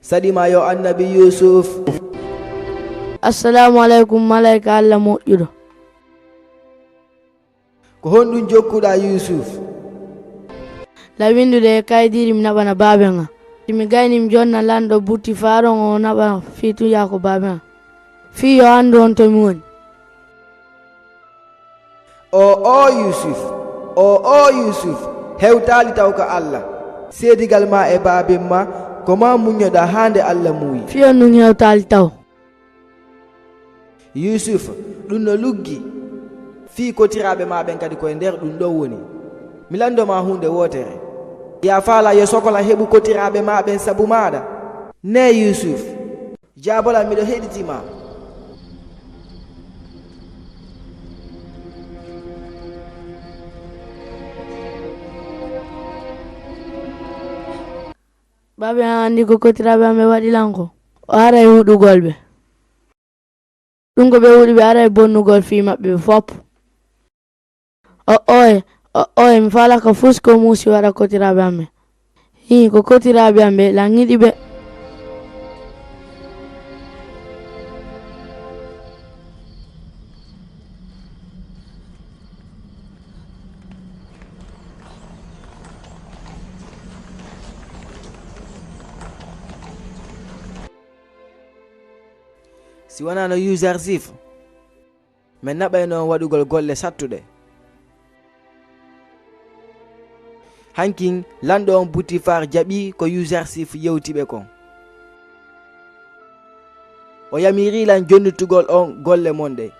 Saɗi ma yo annabi Yuusuf. Assalaamu aleykum, malayka Alla moƴƴuɗo. Ko honɗun jokkuɗaa Yuusuf? La winndude e kaydiiri mi naɓana baaben an. Si mi gaynii mi jonna lanɗo Butifar on o naɓa fii tuyaa ko baaben an. Fii yo anndu on to mi woni. Oo oo Yuusuf, oo oo Yuusuf, hewtaali taw ka Alla. Seedigal maa e baaben maa, ko maa muññoɗaa haa nde Alla muuyi. Fii on ɗun hewtaali taw. Yuusuf, ɗun no luggi. Fii kotiraaɓe maa ɓen kadi ko e nder ɗun ɗoo woni. Mi lanndo maa huunde wootere. Hiya faalaa yo sokolan heɓu kotiraaɓe maa ɓen sabu maaɗa? Nee Yuusuf. Jaabolan, miɗo heɗitii ma. Baaben an anndi ko kotiraaɓe an ɓen waɗi lan kon. O aray huɗugol ɓe. Ɗun ko ɓe huɗi ɓe aray bonnugol fii maɓɓe ɓe fop. O'oye, o'oye, mi faalaa ka fus ko muusi waɗa kotiraaɓe an ɓen. Hii, ko kotiraaɓe an ɓen, lan yiɗi ɓe. Si wanaano Yuuzarsif, men naɓayno on waɗugol golle sattuɗe. Hankin, lanɗo on Butifar jaɓi ko Yuuzarsif yewti ɓe kon. O yamiri lan jonnitugol on golle mon ɗen.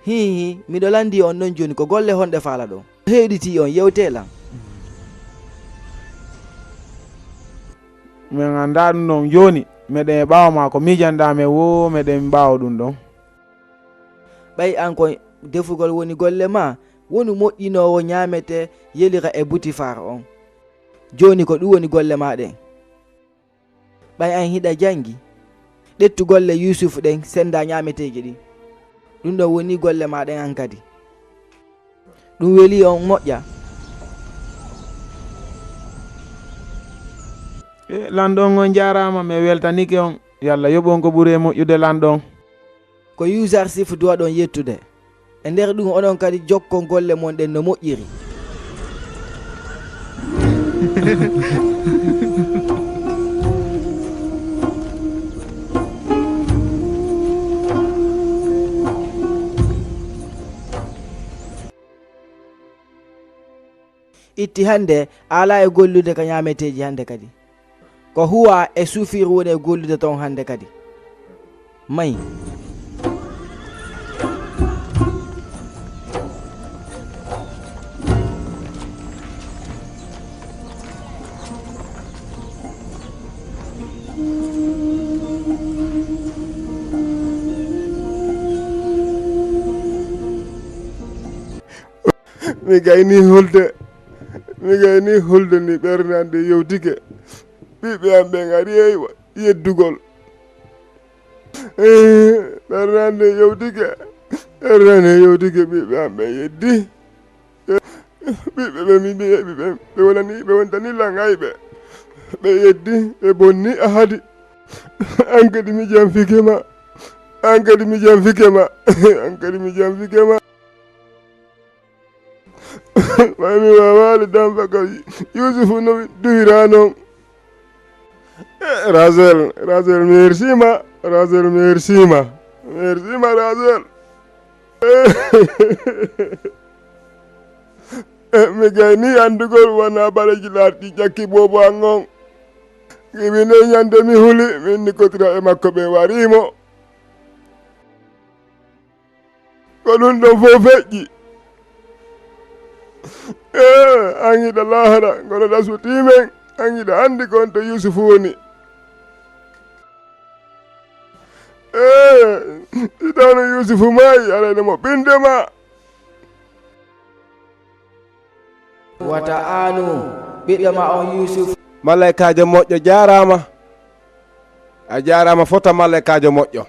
Hii, hii, miɗo lanndii on non jooni, ko golle honɗe faalaɗon? Heɗitii on, yewtee lan. Men anndaa ɗun ɗon jooni, meɗen e ɓaawo maa, ko miijanɗaa men woo meɗen ɓaawo ɗun ɗon. Ɓay an ko defugol woni golle maa, wonu moƴƴinoowo ñaametee yelira e Butifar on. Jooni ko ɗun woni golle maa ɗen. Ɓay an hiɗa janngi, ƴettu golle Yuusufu ɗen senndaa ñaameteeji ɗin. Ɗun ɗon wonii golle maa ɗen an kadi. Ɗun welii on moƴƴa? E, lanɗo on, on jaaraama, mi weltanike on. Yo Alla yoɓu on ko ɓuri e moƴƴude, lanɗo on. Ko Yuuzarsif duwaɗon yettude. E nder ɗun, onon kadi jokkon golle mon ɗen no moƴƴiri. Itti hannde, a alaa e gollude ka ñaameteeji hannde kadi. Ko Huwa e Sufir woni e gollude ton hannde kadi. May. Mi gayni hulde. Mi gayni hulde ni ɓernande yewtike. Ɓiɓɓe am ɓen ari e yeddugol. Ɓernande yewtike. Ɓernande yewtike ɓiɓɓe am ɓen yeddi. Ɓiɓɓe ɓe mi ɓiɓɓe ɓe wonani ɓe wontani lan ayɓe. Ɓe yeddi ɓe bonni ahadi. An kadi mi janfike ma. An kadi mi janfike ma. An kadi mi janfike ma. Ɓay mi waawaali danfa ka Yuusufu no duwira non. Eh, Rasel, Rasel, merci ma, Rasel, merci ma, merci ma, Rasel. Eh, mi gayni anndugol wona baleji larti ƴakki boobo an on. Ibine ñande mi huli, min ni kotira e makko ɓe warimo. Ko ɗum ɗon fof feƴƴi. Ee, an hiɗa laahara, kono ɗasutii men, an hiɗa anndi ko on to Yuusufu woni. Ee, si tawno Yuusufu maayi, aray no mo ɓinnde ma. Wata aanu ɓiɗɗo ma on Yuusuf. Malaykaajo moƴƴo jaaraama. A jaaraama fota malaykaajo moƴƴo.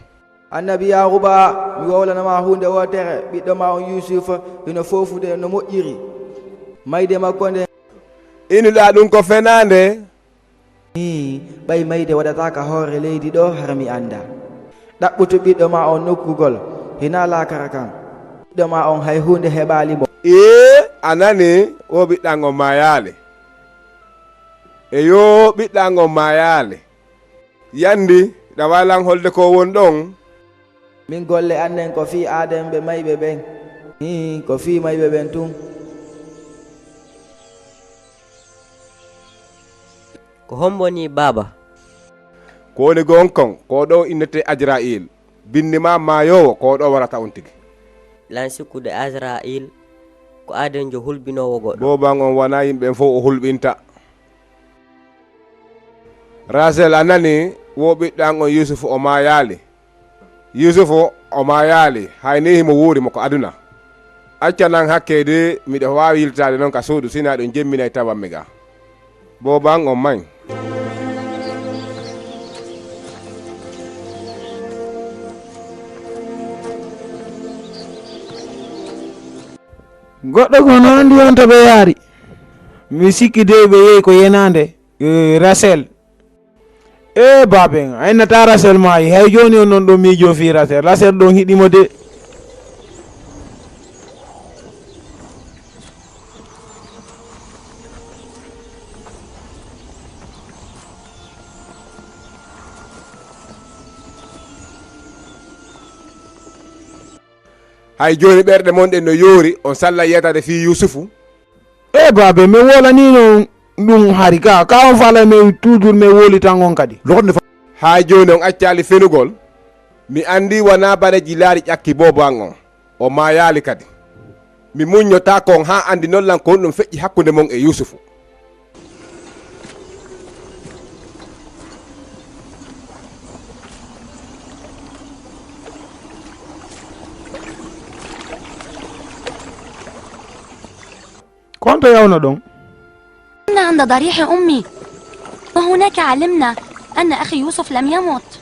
Annabi Yaaquuba, mi wowlanama huunde wootere, ɓiɗɗo ma on Yuusufa hino foofude no moƴƴiri. Mayde makko nde. Inuɗaa ɗum ko fenaande? Ii, ɓay mayde waɗataa ka hoore leydi ɗoo, hara mi anndaa. Ɗaɓɓutu ɓiɗɗo ma on nokkugol, hinaa laakara kan. Ɓiɗɗo ma on hay huunde heɓaali mo. Ee, a nani, wo ɓiɗɗan on maayaali. Eyo, ɓiɗɗan on maayaali. Yandi, ɗa waawi lan holde ko won ɗon? Min golle annen ko fii aaden ɓe mayɓe ɓen. Ii, ko fii mayɓe ɓen tun. Ko hombo ni, baaba? Ko woni gon kon, ko ɗo innete Ajra'il. Binni ma maayoowo, ko ɗo warata on tigi. Lan sikkude Ajra'il ko aadenjo hulɓinoowo goɗɗo. Booban on wona yimɓe fow o hulɓinta. Rasel, a nani, wo ɓiɗɗo an on Yuusufu o maayaali. Yuusufu o maayaali, hay ni himo wuuri mo ko aduna. Accanan hakke de, miɗo waawi yiltaade non ka suudu, sina ɗum jemminay tawanmi ga. Booban on may. Goɗɗo ko no anndi on to ɓe yaari. Mi sikki dey ɓe yehi ko yenaande, eh, Rasel. Ee, baaben, a innata Rasel maayi. Hay jooni on non ɗo miijoo fii Rasel. Rasel ɗon hiɗi mo de. Hay jooni ɓerɗe mon ɗen no yoori, on salla yeetaade fii Yuusufu? Ee, baabe, mi wolaniino ɗum hari ka. Ka on faalay mi toujours mi wolitan on kadi. Loxo ne fa- Hay jooni on accaali fenugol? Mi anndi wonaa bareeji laari ƴakki boobo an on. O maayaali kadi. Mi muññotaako on haa anndi non lan ko honɗum feƴƴi hakkunde mon e Yuusufu. Ko honto yawno ɗon? كنا عند ضريح أمي، وهناك علمنا أن أخي يوسف لم يمت.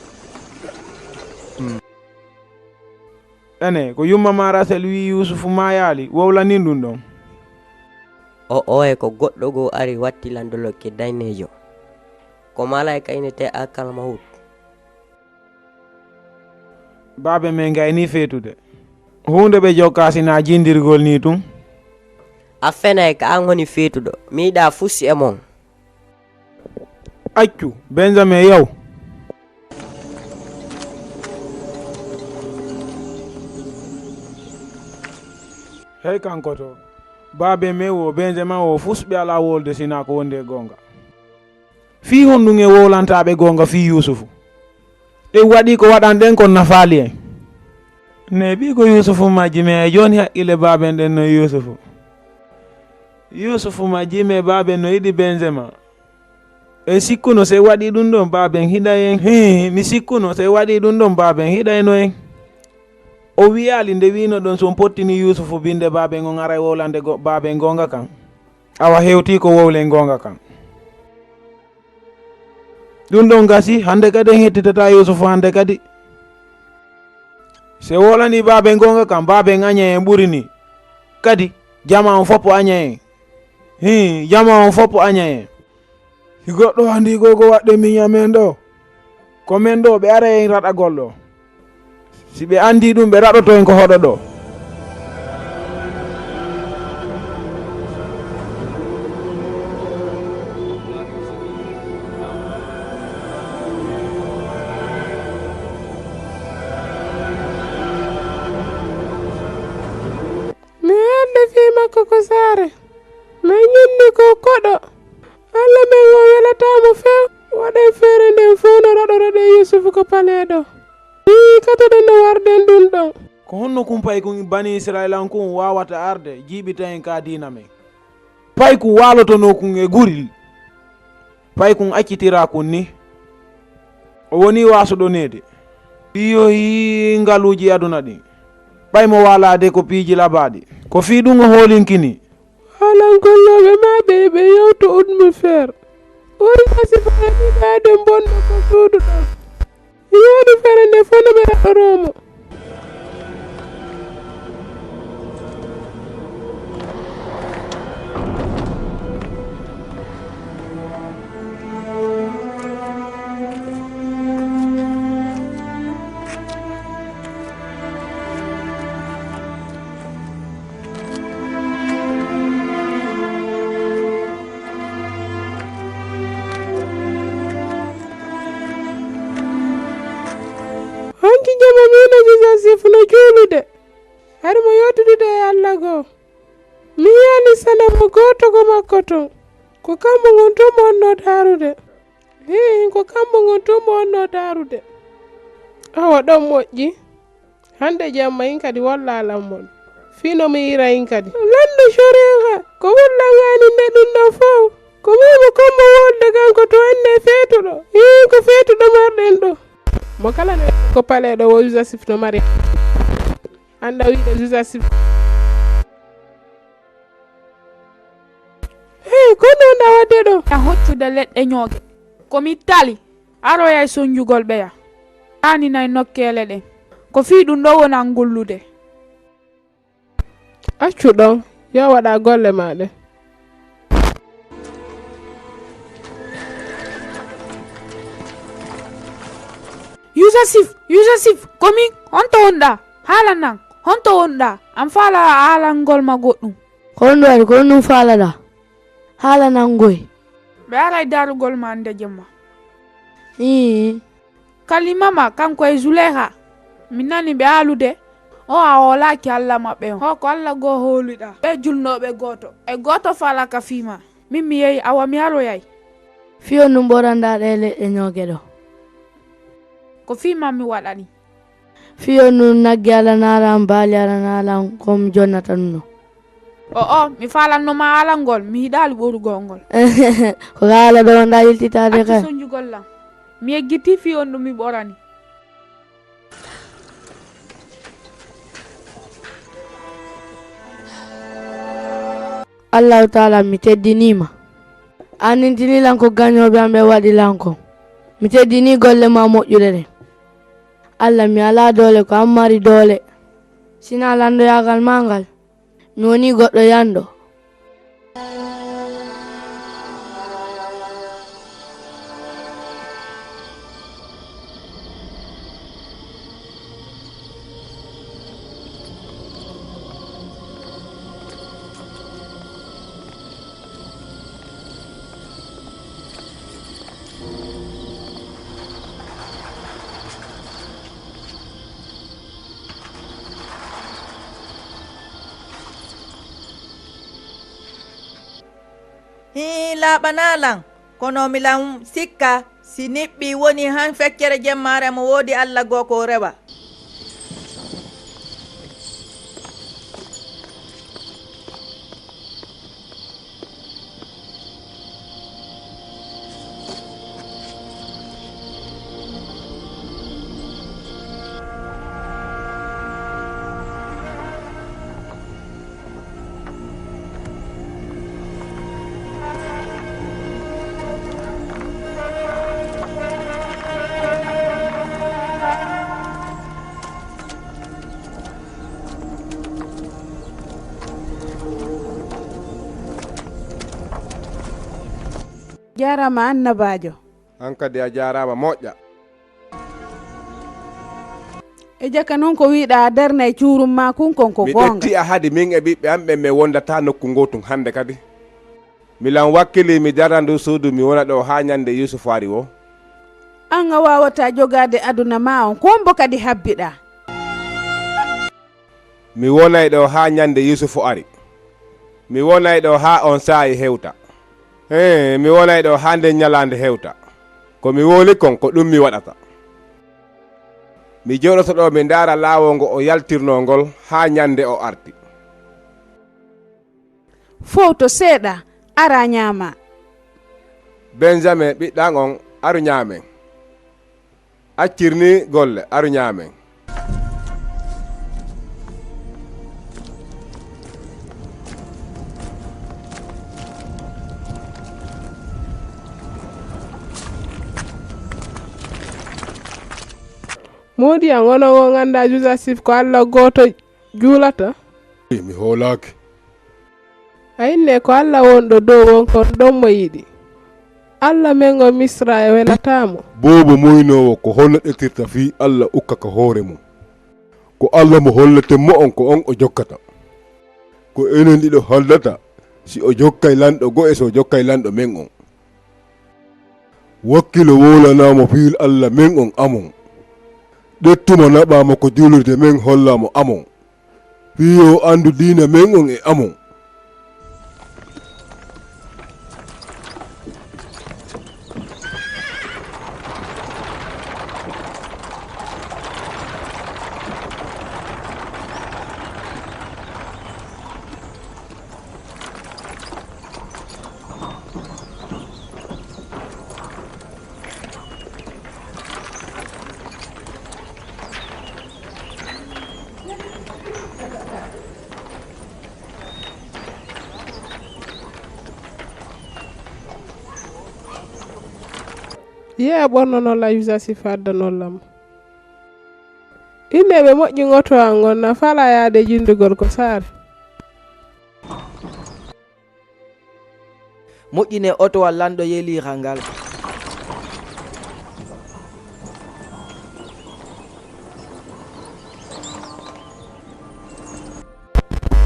Ene, ko yumma ma Rasel wi'i Yuusufu maayaali, wowlanin ɗum ɗon. O oye ko goɗɗo goo ari watti lan dolokke daneejo. Ko malaayka inetee Alkalmawut. Baabe men gayni feetude. Huunde ɓe jokkaa si naa jindirgol nii tun. A fenay ka an woni feetuɗo. Mi yiɗaa fusi e mon. Accu, Benjamin, yaw. Hey kanko to, baabe men wo Benjamin wo fus ɓe alaa wolde sinaa ko wondi e goonga. Fii honɗun e wowlantaaɓe goonga fii Yuusufu? En waɗii ko waɗanɗen kon nafaali en. Neeɓii ko Yuusufu majji, men e jooni haqqille baaben ɗen no Yuusufu. Yuusufu majji, men baaben no yiɗi Benjamin. En sikkuno se waɗii ɗun ɗon baaben hiɗay en. Hii, mi sikkuno se waɗii ɗun ɗon baaben hiɗayno en. O wiyaali nde wiinoɗon so on pottinii Yuusufu binnde baaben on aray wowlande go-, baaben goonga kan? Awa hewtii ko wowlen goonga kan. Ɗun ɗon gasii, hannde kadi en hettitataa Yuusufu hannde kadi. Si wowlanii baaben goonga kan, baaben añay en ɓuri nii. Kadi, jamaa on fow añay en. Hii, jamaa on fow añay en. Si goɗɗo anndii ko ko waɗɗen Minyamin ɗoo, ko men ɗoo ɓe aray en raɗagol ɗoo. Si ɓe anndii ɗun, ɓe raɗoto en ko hoɗo ɗoo. Mi haalde fii makko ko saare. Men ñinni ko koɗo. Alla men on welataa mo few. Waɗen feere nden fow no raɗoreɗen Yuusufu ko paleeɗo. Hii, katoɗen no warden ɗun ɗon. Ko honno kun paykun Banii Isra'iila on kun waawata arde jiiɓita en ka diina men? Paykun waalotonoo kun e guri. Paykun accitiraa kun nii. O wonii waasuɗo neede. Piyoyi ngaluuji aduna ɗin. Ɓay mo waalaade ko piiji labaaɗi. Ko fii ɗun o hoolinkini. Haalan gollooɓe maa ɓen ɓe yewta Udmifeer. Wonaa si faa ɗiɗaaɗe bonɗo ko suudu ɗon. Yooɗi feere nden fow no ɓe raɗoroo mo. Hanki jemma miin e Josef no juulude, hari mo yottudude e Alla goo. Mi yi'aali sanamu gooto ko makko ton. Ko kammu ngun tun mo wonnoo daarude. Hii, ko kammu ngun tun mo wonnoo daarude. Awa ɗon moƴƴi. Hannde jemma in kadi wollaalan mon. Fii no mi yi'ira in kadi. Lanɗo Soriiha, ko wullan haani nde ɗun ɗon fow. Ko mimo kon mo wolde kanko to enne feetuɗo. Hii, ko feetuɗo marɗen ɗoo. Mo kala ne ko paleeɗo wo Yusuf no mari. Annda wiide Yusuf. Hey, ko non a waɗde ɗoo? A hoccude leɗɗe ñooge. Ko mi tali, aroyay sonjugol ɓeya. Ɗaaninay nokkeele ɗen. Ko fii ɗun ɗoo wonan ngullude. Accu ɗon, yo waɗa golle maa ɗen. Yusuf, Yusuf, ko min, honto wonɗaa? Haalan an, honto wonɗaa? An faalaa haalangol ma goɗɗun. Ko honɗun waɗi, ko honɗun faalaɗaa? Haalan an ngoy. Ɓe aray daarugol ma hannde jemma. Hii. Kalimama kanko e Zuleyha, mi nani ɓe haalude, o a hoolaaki Alla maɓɓe on. Ho ko Alla goo hooliɗaa. Ɓe julnooɓe gooto, e gooto faalaa ka fii maa. Min mi yehi, awa mi aroyay. Fii honɗun ɓoranɗaa ɗee leɗɗe ñooge ɗoo? Ko fii maa mi waɗani. Fii honɗun nagge alanaa lan, baali alanaa lan, ko mi jonnata ɗun ɗoo? O'o, mi faalanno ma haalangol, mi yiɗaali ɓorugol ngol. Ko ka haala ɗoo wonɗaa yiltitaade kay. Accu sonjugol lan. Mi yejjitii fii honɗun mi ɓorani. Allahu Taala, mi teddinii ma. A anndintinii lan ko gañooɓe an ɓen waɗi lan kon. Mi teddinii golle maa moƴƴuɗe ɗen. Alla, mi alaa doole, ko an mari doole. Sinaa lanɗoyaagal maa ngal, mi wonii goɗɗo yanɗo. Hii, laaɓanaa lan, kono miɗo sikka si niɓɓii wonii han feccere jemmaare mo woodi Alla goo ko rewa. Jaaraama, annabaajo. Aan kadi a jaaraama moƴƴa. E jaka noon ko wiiɗaa darna e cuurum maa kun kon ko mi goonga. Ƴetti a hadi min e ɓiɓɓe am ɓen, min wondataa nokku ngootun hannde kadi. Mi lan wakkilii mi darna ndu suudu, mi wona ɗoo haa ñande Yuusufu ari woo. An a waawataa jogaade aduna maa on, ko hombo kadi habbiɗaa? Mi wonay ɗoo haa ñande Yuusufu ari. Mi wonay ɗoo haa on saa'i hewta. Hee, mi wonay ɗoo haa nden ñalaande hewta. Ko mi wowli kon, ko ɗun mi waɗata. Mi jooɗoto ɗoo, mi ndaara laawol ngo o yaltirnoo ngol haa ñande o arti. Fowto seeɗa, araa ñaamaa. Benjamin, ɓiɗɗo an on, aru ñaamen. Accir ni golle, aru ñaamen. Moodi an, onon on anndaa Yusuf ko Alla gooto juulata? Mi hoolaaki. A innee ko Alla wonɗo dow on kon ɗon mo yiɗi. Alla men on Misra e welataa mo. Boobo moynoowo, ko honno ƴettirta fii Alla ukka ka hoore mun? Ko Alla mo holleten mo on ko on o jokkata. Ko enen ɗiɗo haldata si o jokkay lanɗo go'o e si o jokkay lanɗo men on. Wakkilo wowlanaa mo fii Alla men on amon. Ƴettu mo naɓaa mo ko juulirde men hollaa mo amon. Fii yo o anndu diina men on e amon. Yee a ɓornonolla Yuusuf si faddanollam. Inneeɓe moƴƴi ngoto an on na fala yaade jindugol ko saare. Moƴƴinee otowal lanɗo yeliiral ngal.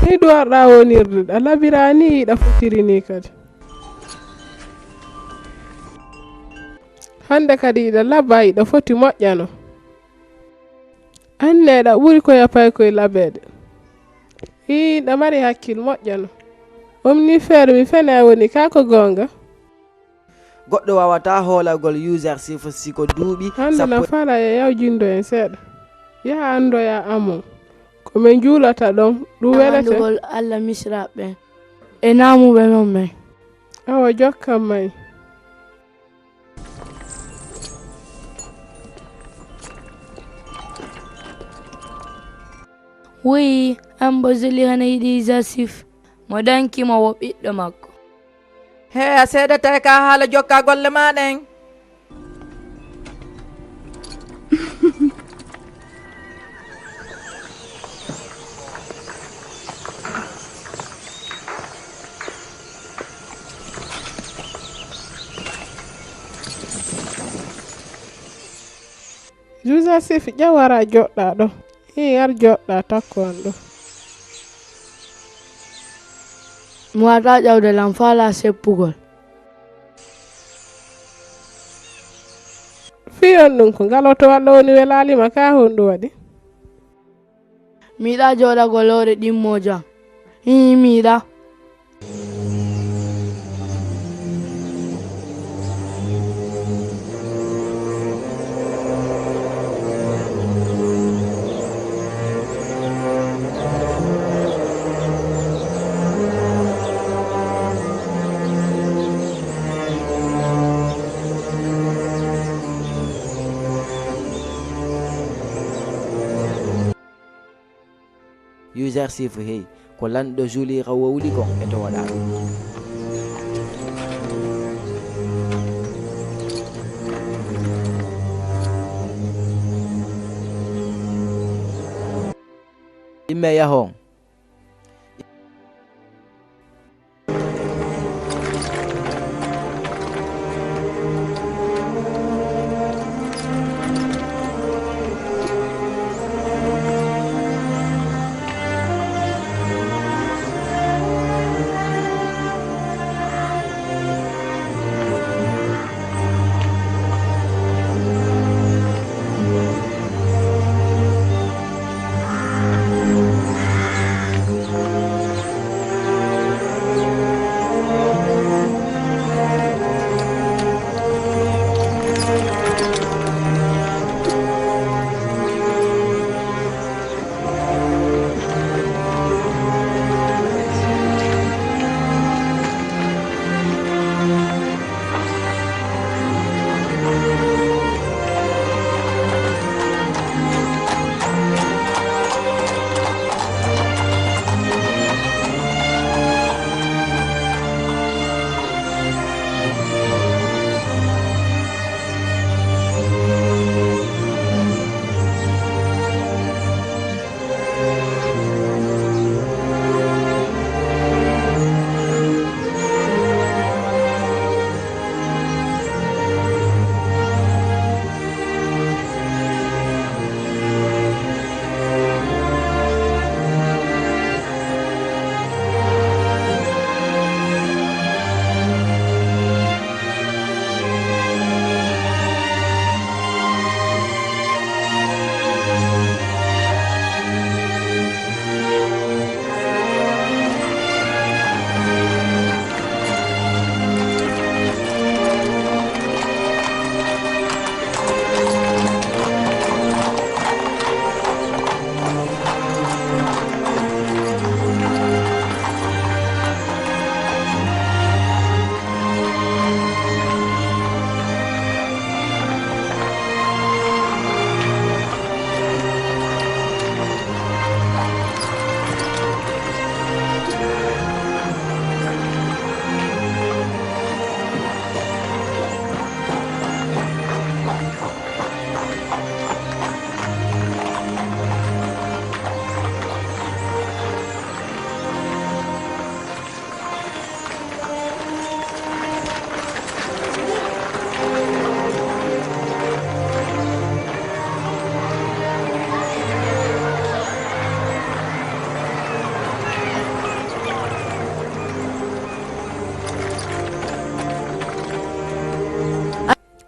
Ni duwarɗaa wonirde, ɗa labiraa ni hiɗa fotiri ni kadi. Hannde kadi hiɗa laba, hiɗa foti moƴƴano. Anne ɗa ɓuri ko yapay koye labeede. Hii, ɗa mari hakkil moƴƴano. Omnifeere mi fene a woni kaa ko goonga. Goɗɗo waawataa hoolagol Yusuf si ko duuɓi hannde sappo. Na fala e yaw jindo en seeɗa. Yaha anndoya amon. Ko min juulata ɗon, ɗum welete. Andugol Alla Misra ɓen. E naamuɓe non men. Awa jokkan may. Wuyi, ambo Zuli hana yiɗi Yusuf, mo danki mo wo ɓiɗɗo makko. Hee, a seedatay ka haala jokka golle maa ɗen. Yusuf, ƴawara joɗɗa ɗo. Hii, ar joɗɗa takko an ɗo. Mi wata ƴawde lan faala seppugol. Fii on ɗum ko ngal oto Alla woni welaalima ka honɗum waɗi? Mi yiɗaa jooɗagol hoore ɗimmo jam. Hii, mi yiɗaa. Yusuf, hey, ko lanɗo Zuleyha wowli kon e towoɗaa ɗum. Imme yahon.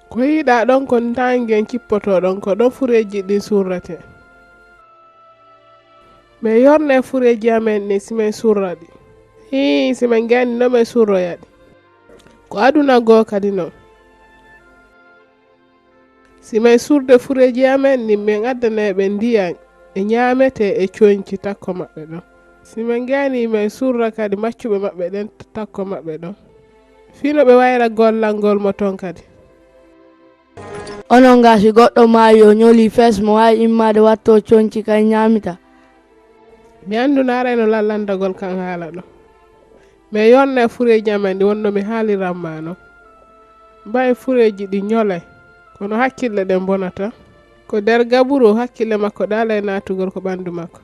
Ko yiiɗaa ɗon ko ndangen cippotoɗon, ko ɗon fureeji ɗin surrete. Min yorne fureeji amen ɗin si min surra ɗi. Hii, si min gayni no min surroya ɗi. Ko aduna goo kadi non. Si min surde fureeji amen ɗin, min addanay ɓe ndiyan e ñaametee e conci takko maɓɓe ɗon. Si min gayni min surra kadi maccuɓe maɓɓe ɗen takko maɓɓe ɗon. Fii no ɓe wayra gollal ngol mo ton kadi. Onon gaa si goɗɗo maayi o ñoli fes mo waawi immaade wattoo conci kay ñaamita. Mi anndu no arayno lallandagol kan haala ɗoo. Min yorne fureeji amen ɗi wonno mi haaliran maa non. Mbay fureeji ɗi ñolay. Kono hakkille ɗen bonata. Ko nder gaburu hakkille makko ɗaalay naatugol ko ɓanndu makko.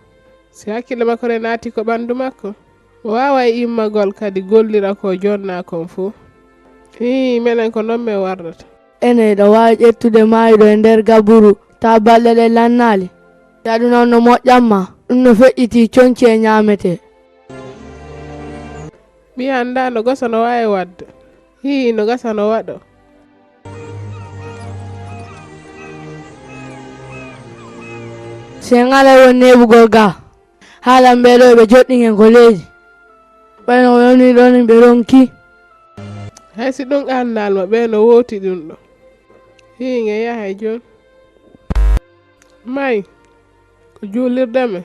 Si hakkille makko ɗen naati ko ɓanndu makko, o waaway immagol kadi gollira ko jonnaa kon fow. Hii, menen ko non min wardata. Ene, hiɗa waawi ƴettude maayɗo e nder gaburu, taa balɗe ɗen lannaali? Si aduna on no moƴƴan maa, ɗum no feƴƴitii conci e ñaametee. Mi anndaa no gasa no waawi waɗde. Hii, no gasa no waɗoo. Si en alay won neeɓugol gaa, haalan ɓee ɗoo ɓe joɗɗingen ko leydi. Ɓay no woni ɗon ɓe ronki. Hay si ɗum anndaali ma, ɓee no wooti ɗum ɗoo. Hii, nge yahay jooni. May, ko juulirde men.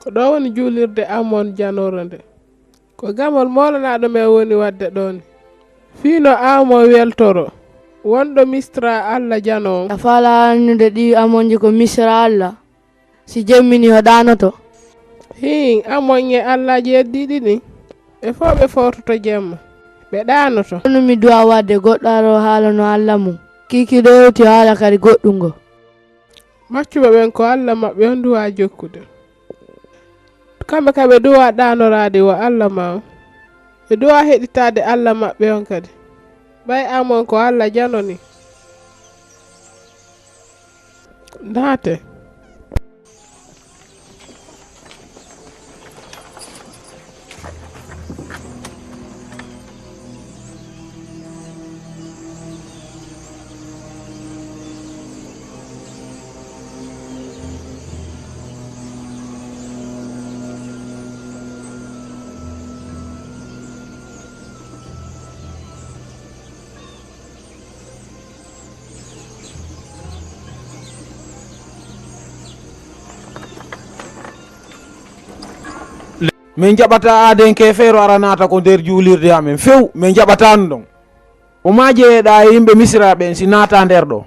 Ko ɗoo woni juulirde Amon janoro nde. Ko gamol moolanaaɗo men woni waɗde ɗoon. Fii no Amon weltoro, wonɗo Misra Alla janoowo. A faalaa annude ɗii Amonji ko Misra Alla? Si jemminii o ɗaanoto. Hii, Amon e allaaji heddiiɗi ɗin, ɓe fow ɓe foototo jemma, ɓe ɗaanoto. Kono mi duwa waɗde goɗɗo aroo haalano Alla mum. Kiikiiɗe hewti haala kadi goɗɗungo. Maccuɓe ɓen ko Alla maɓɓe on duwa jokkude. Kamɓe ka ɓe duwa ɗaanoraade wa Alla maa on. Ɓe duwa heɗitaade Alla maɓɓe on kadi. Ɓay Amon ko Alla janoni. Naate. Min jaɓataa aaden keefeero ara naata ko nder juulirde amen. Few, min jaɓataa ɗum ɗon. O maa jeyeɗaa e yimɓe Misira ɓen si naataa nder ɗoo.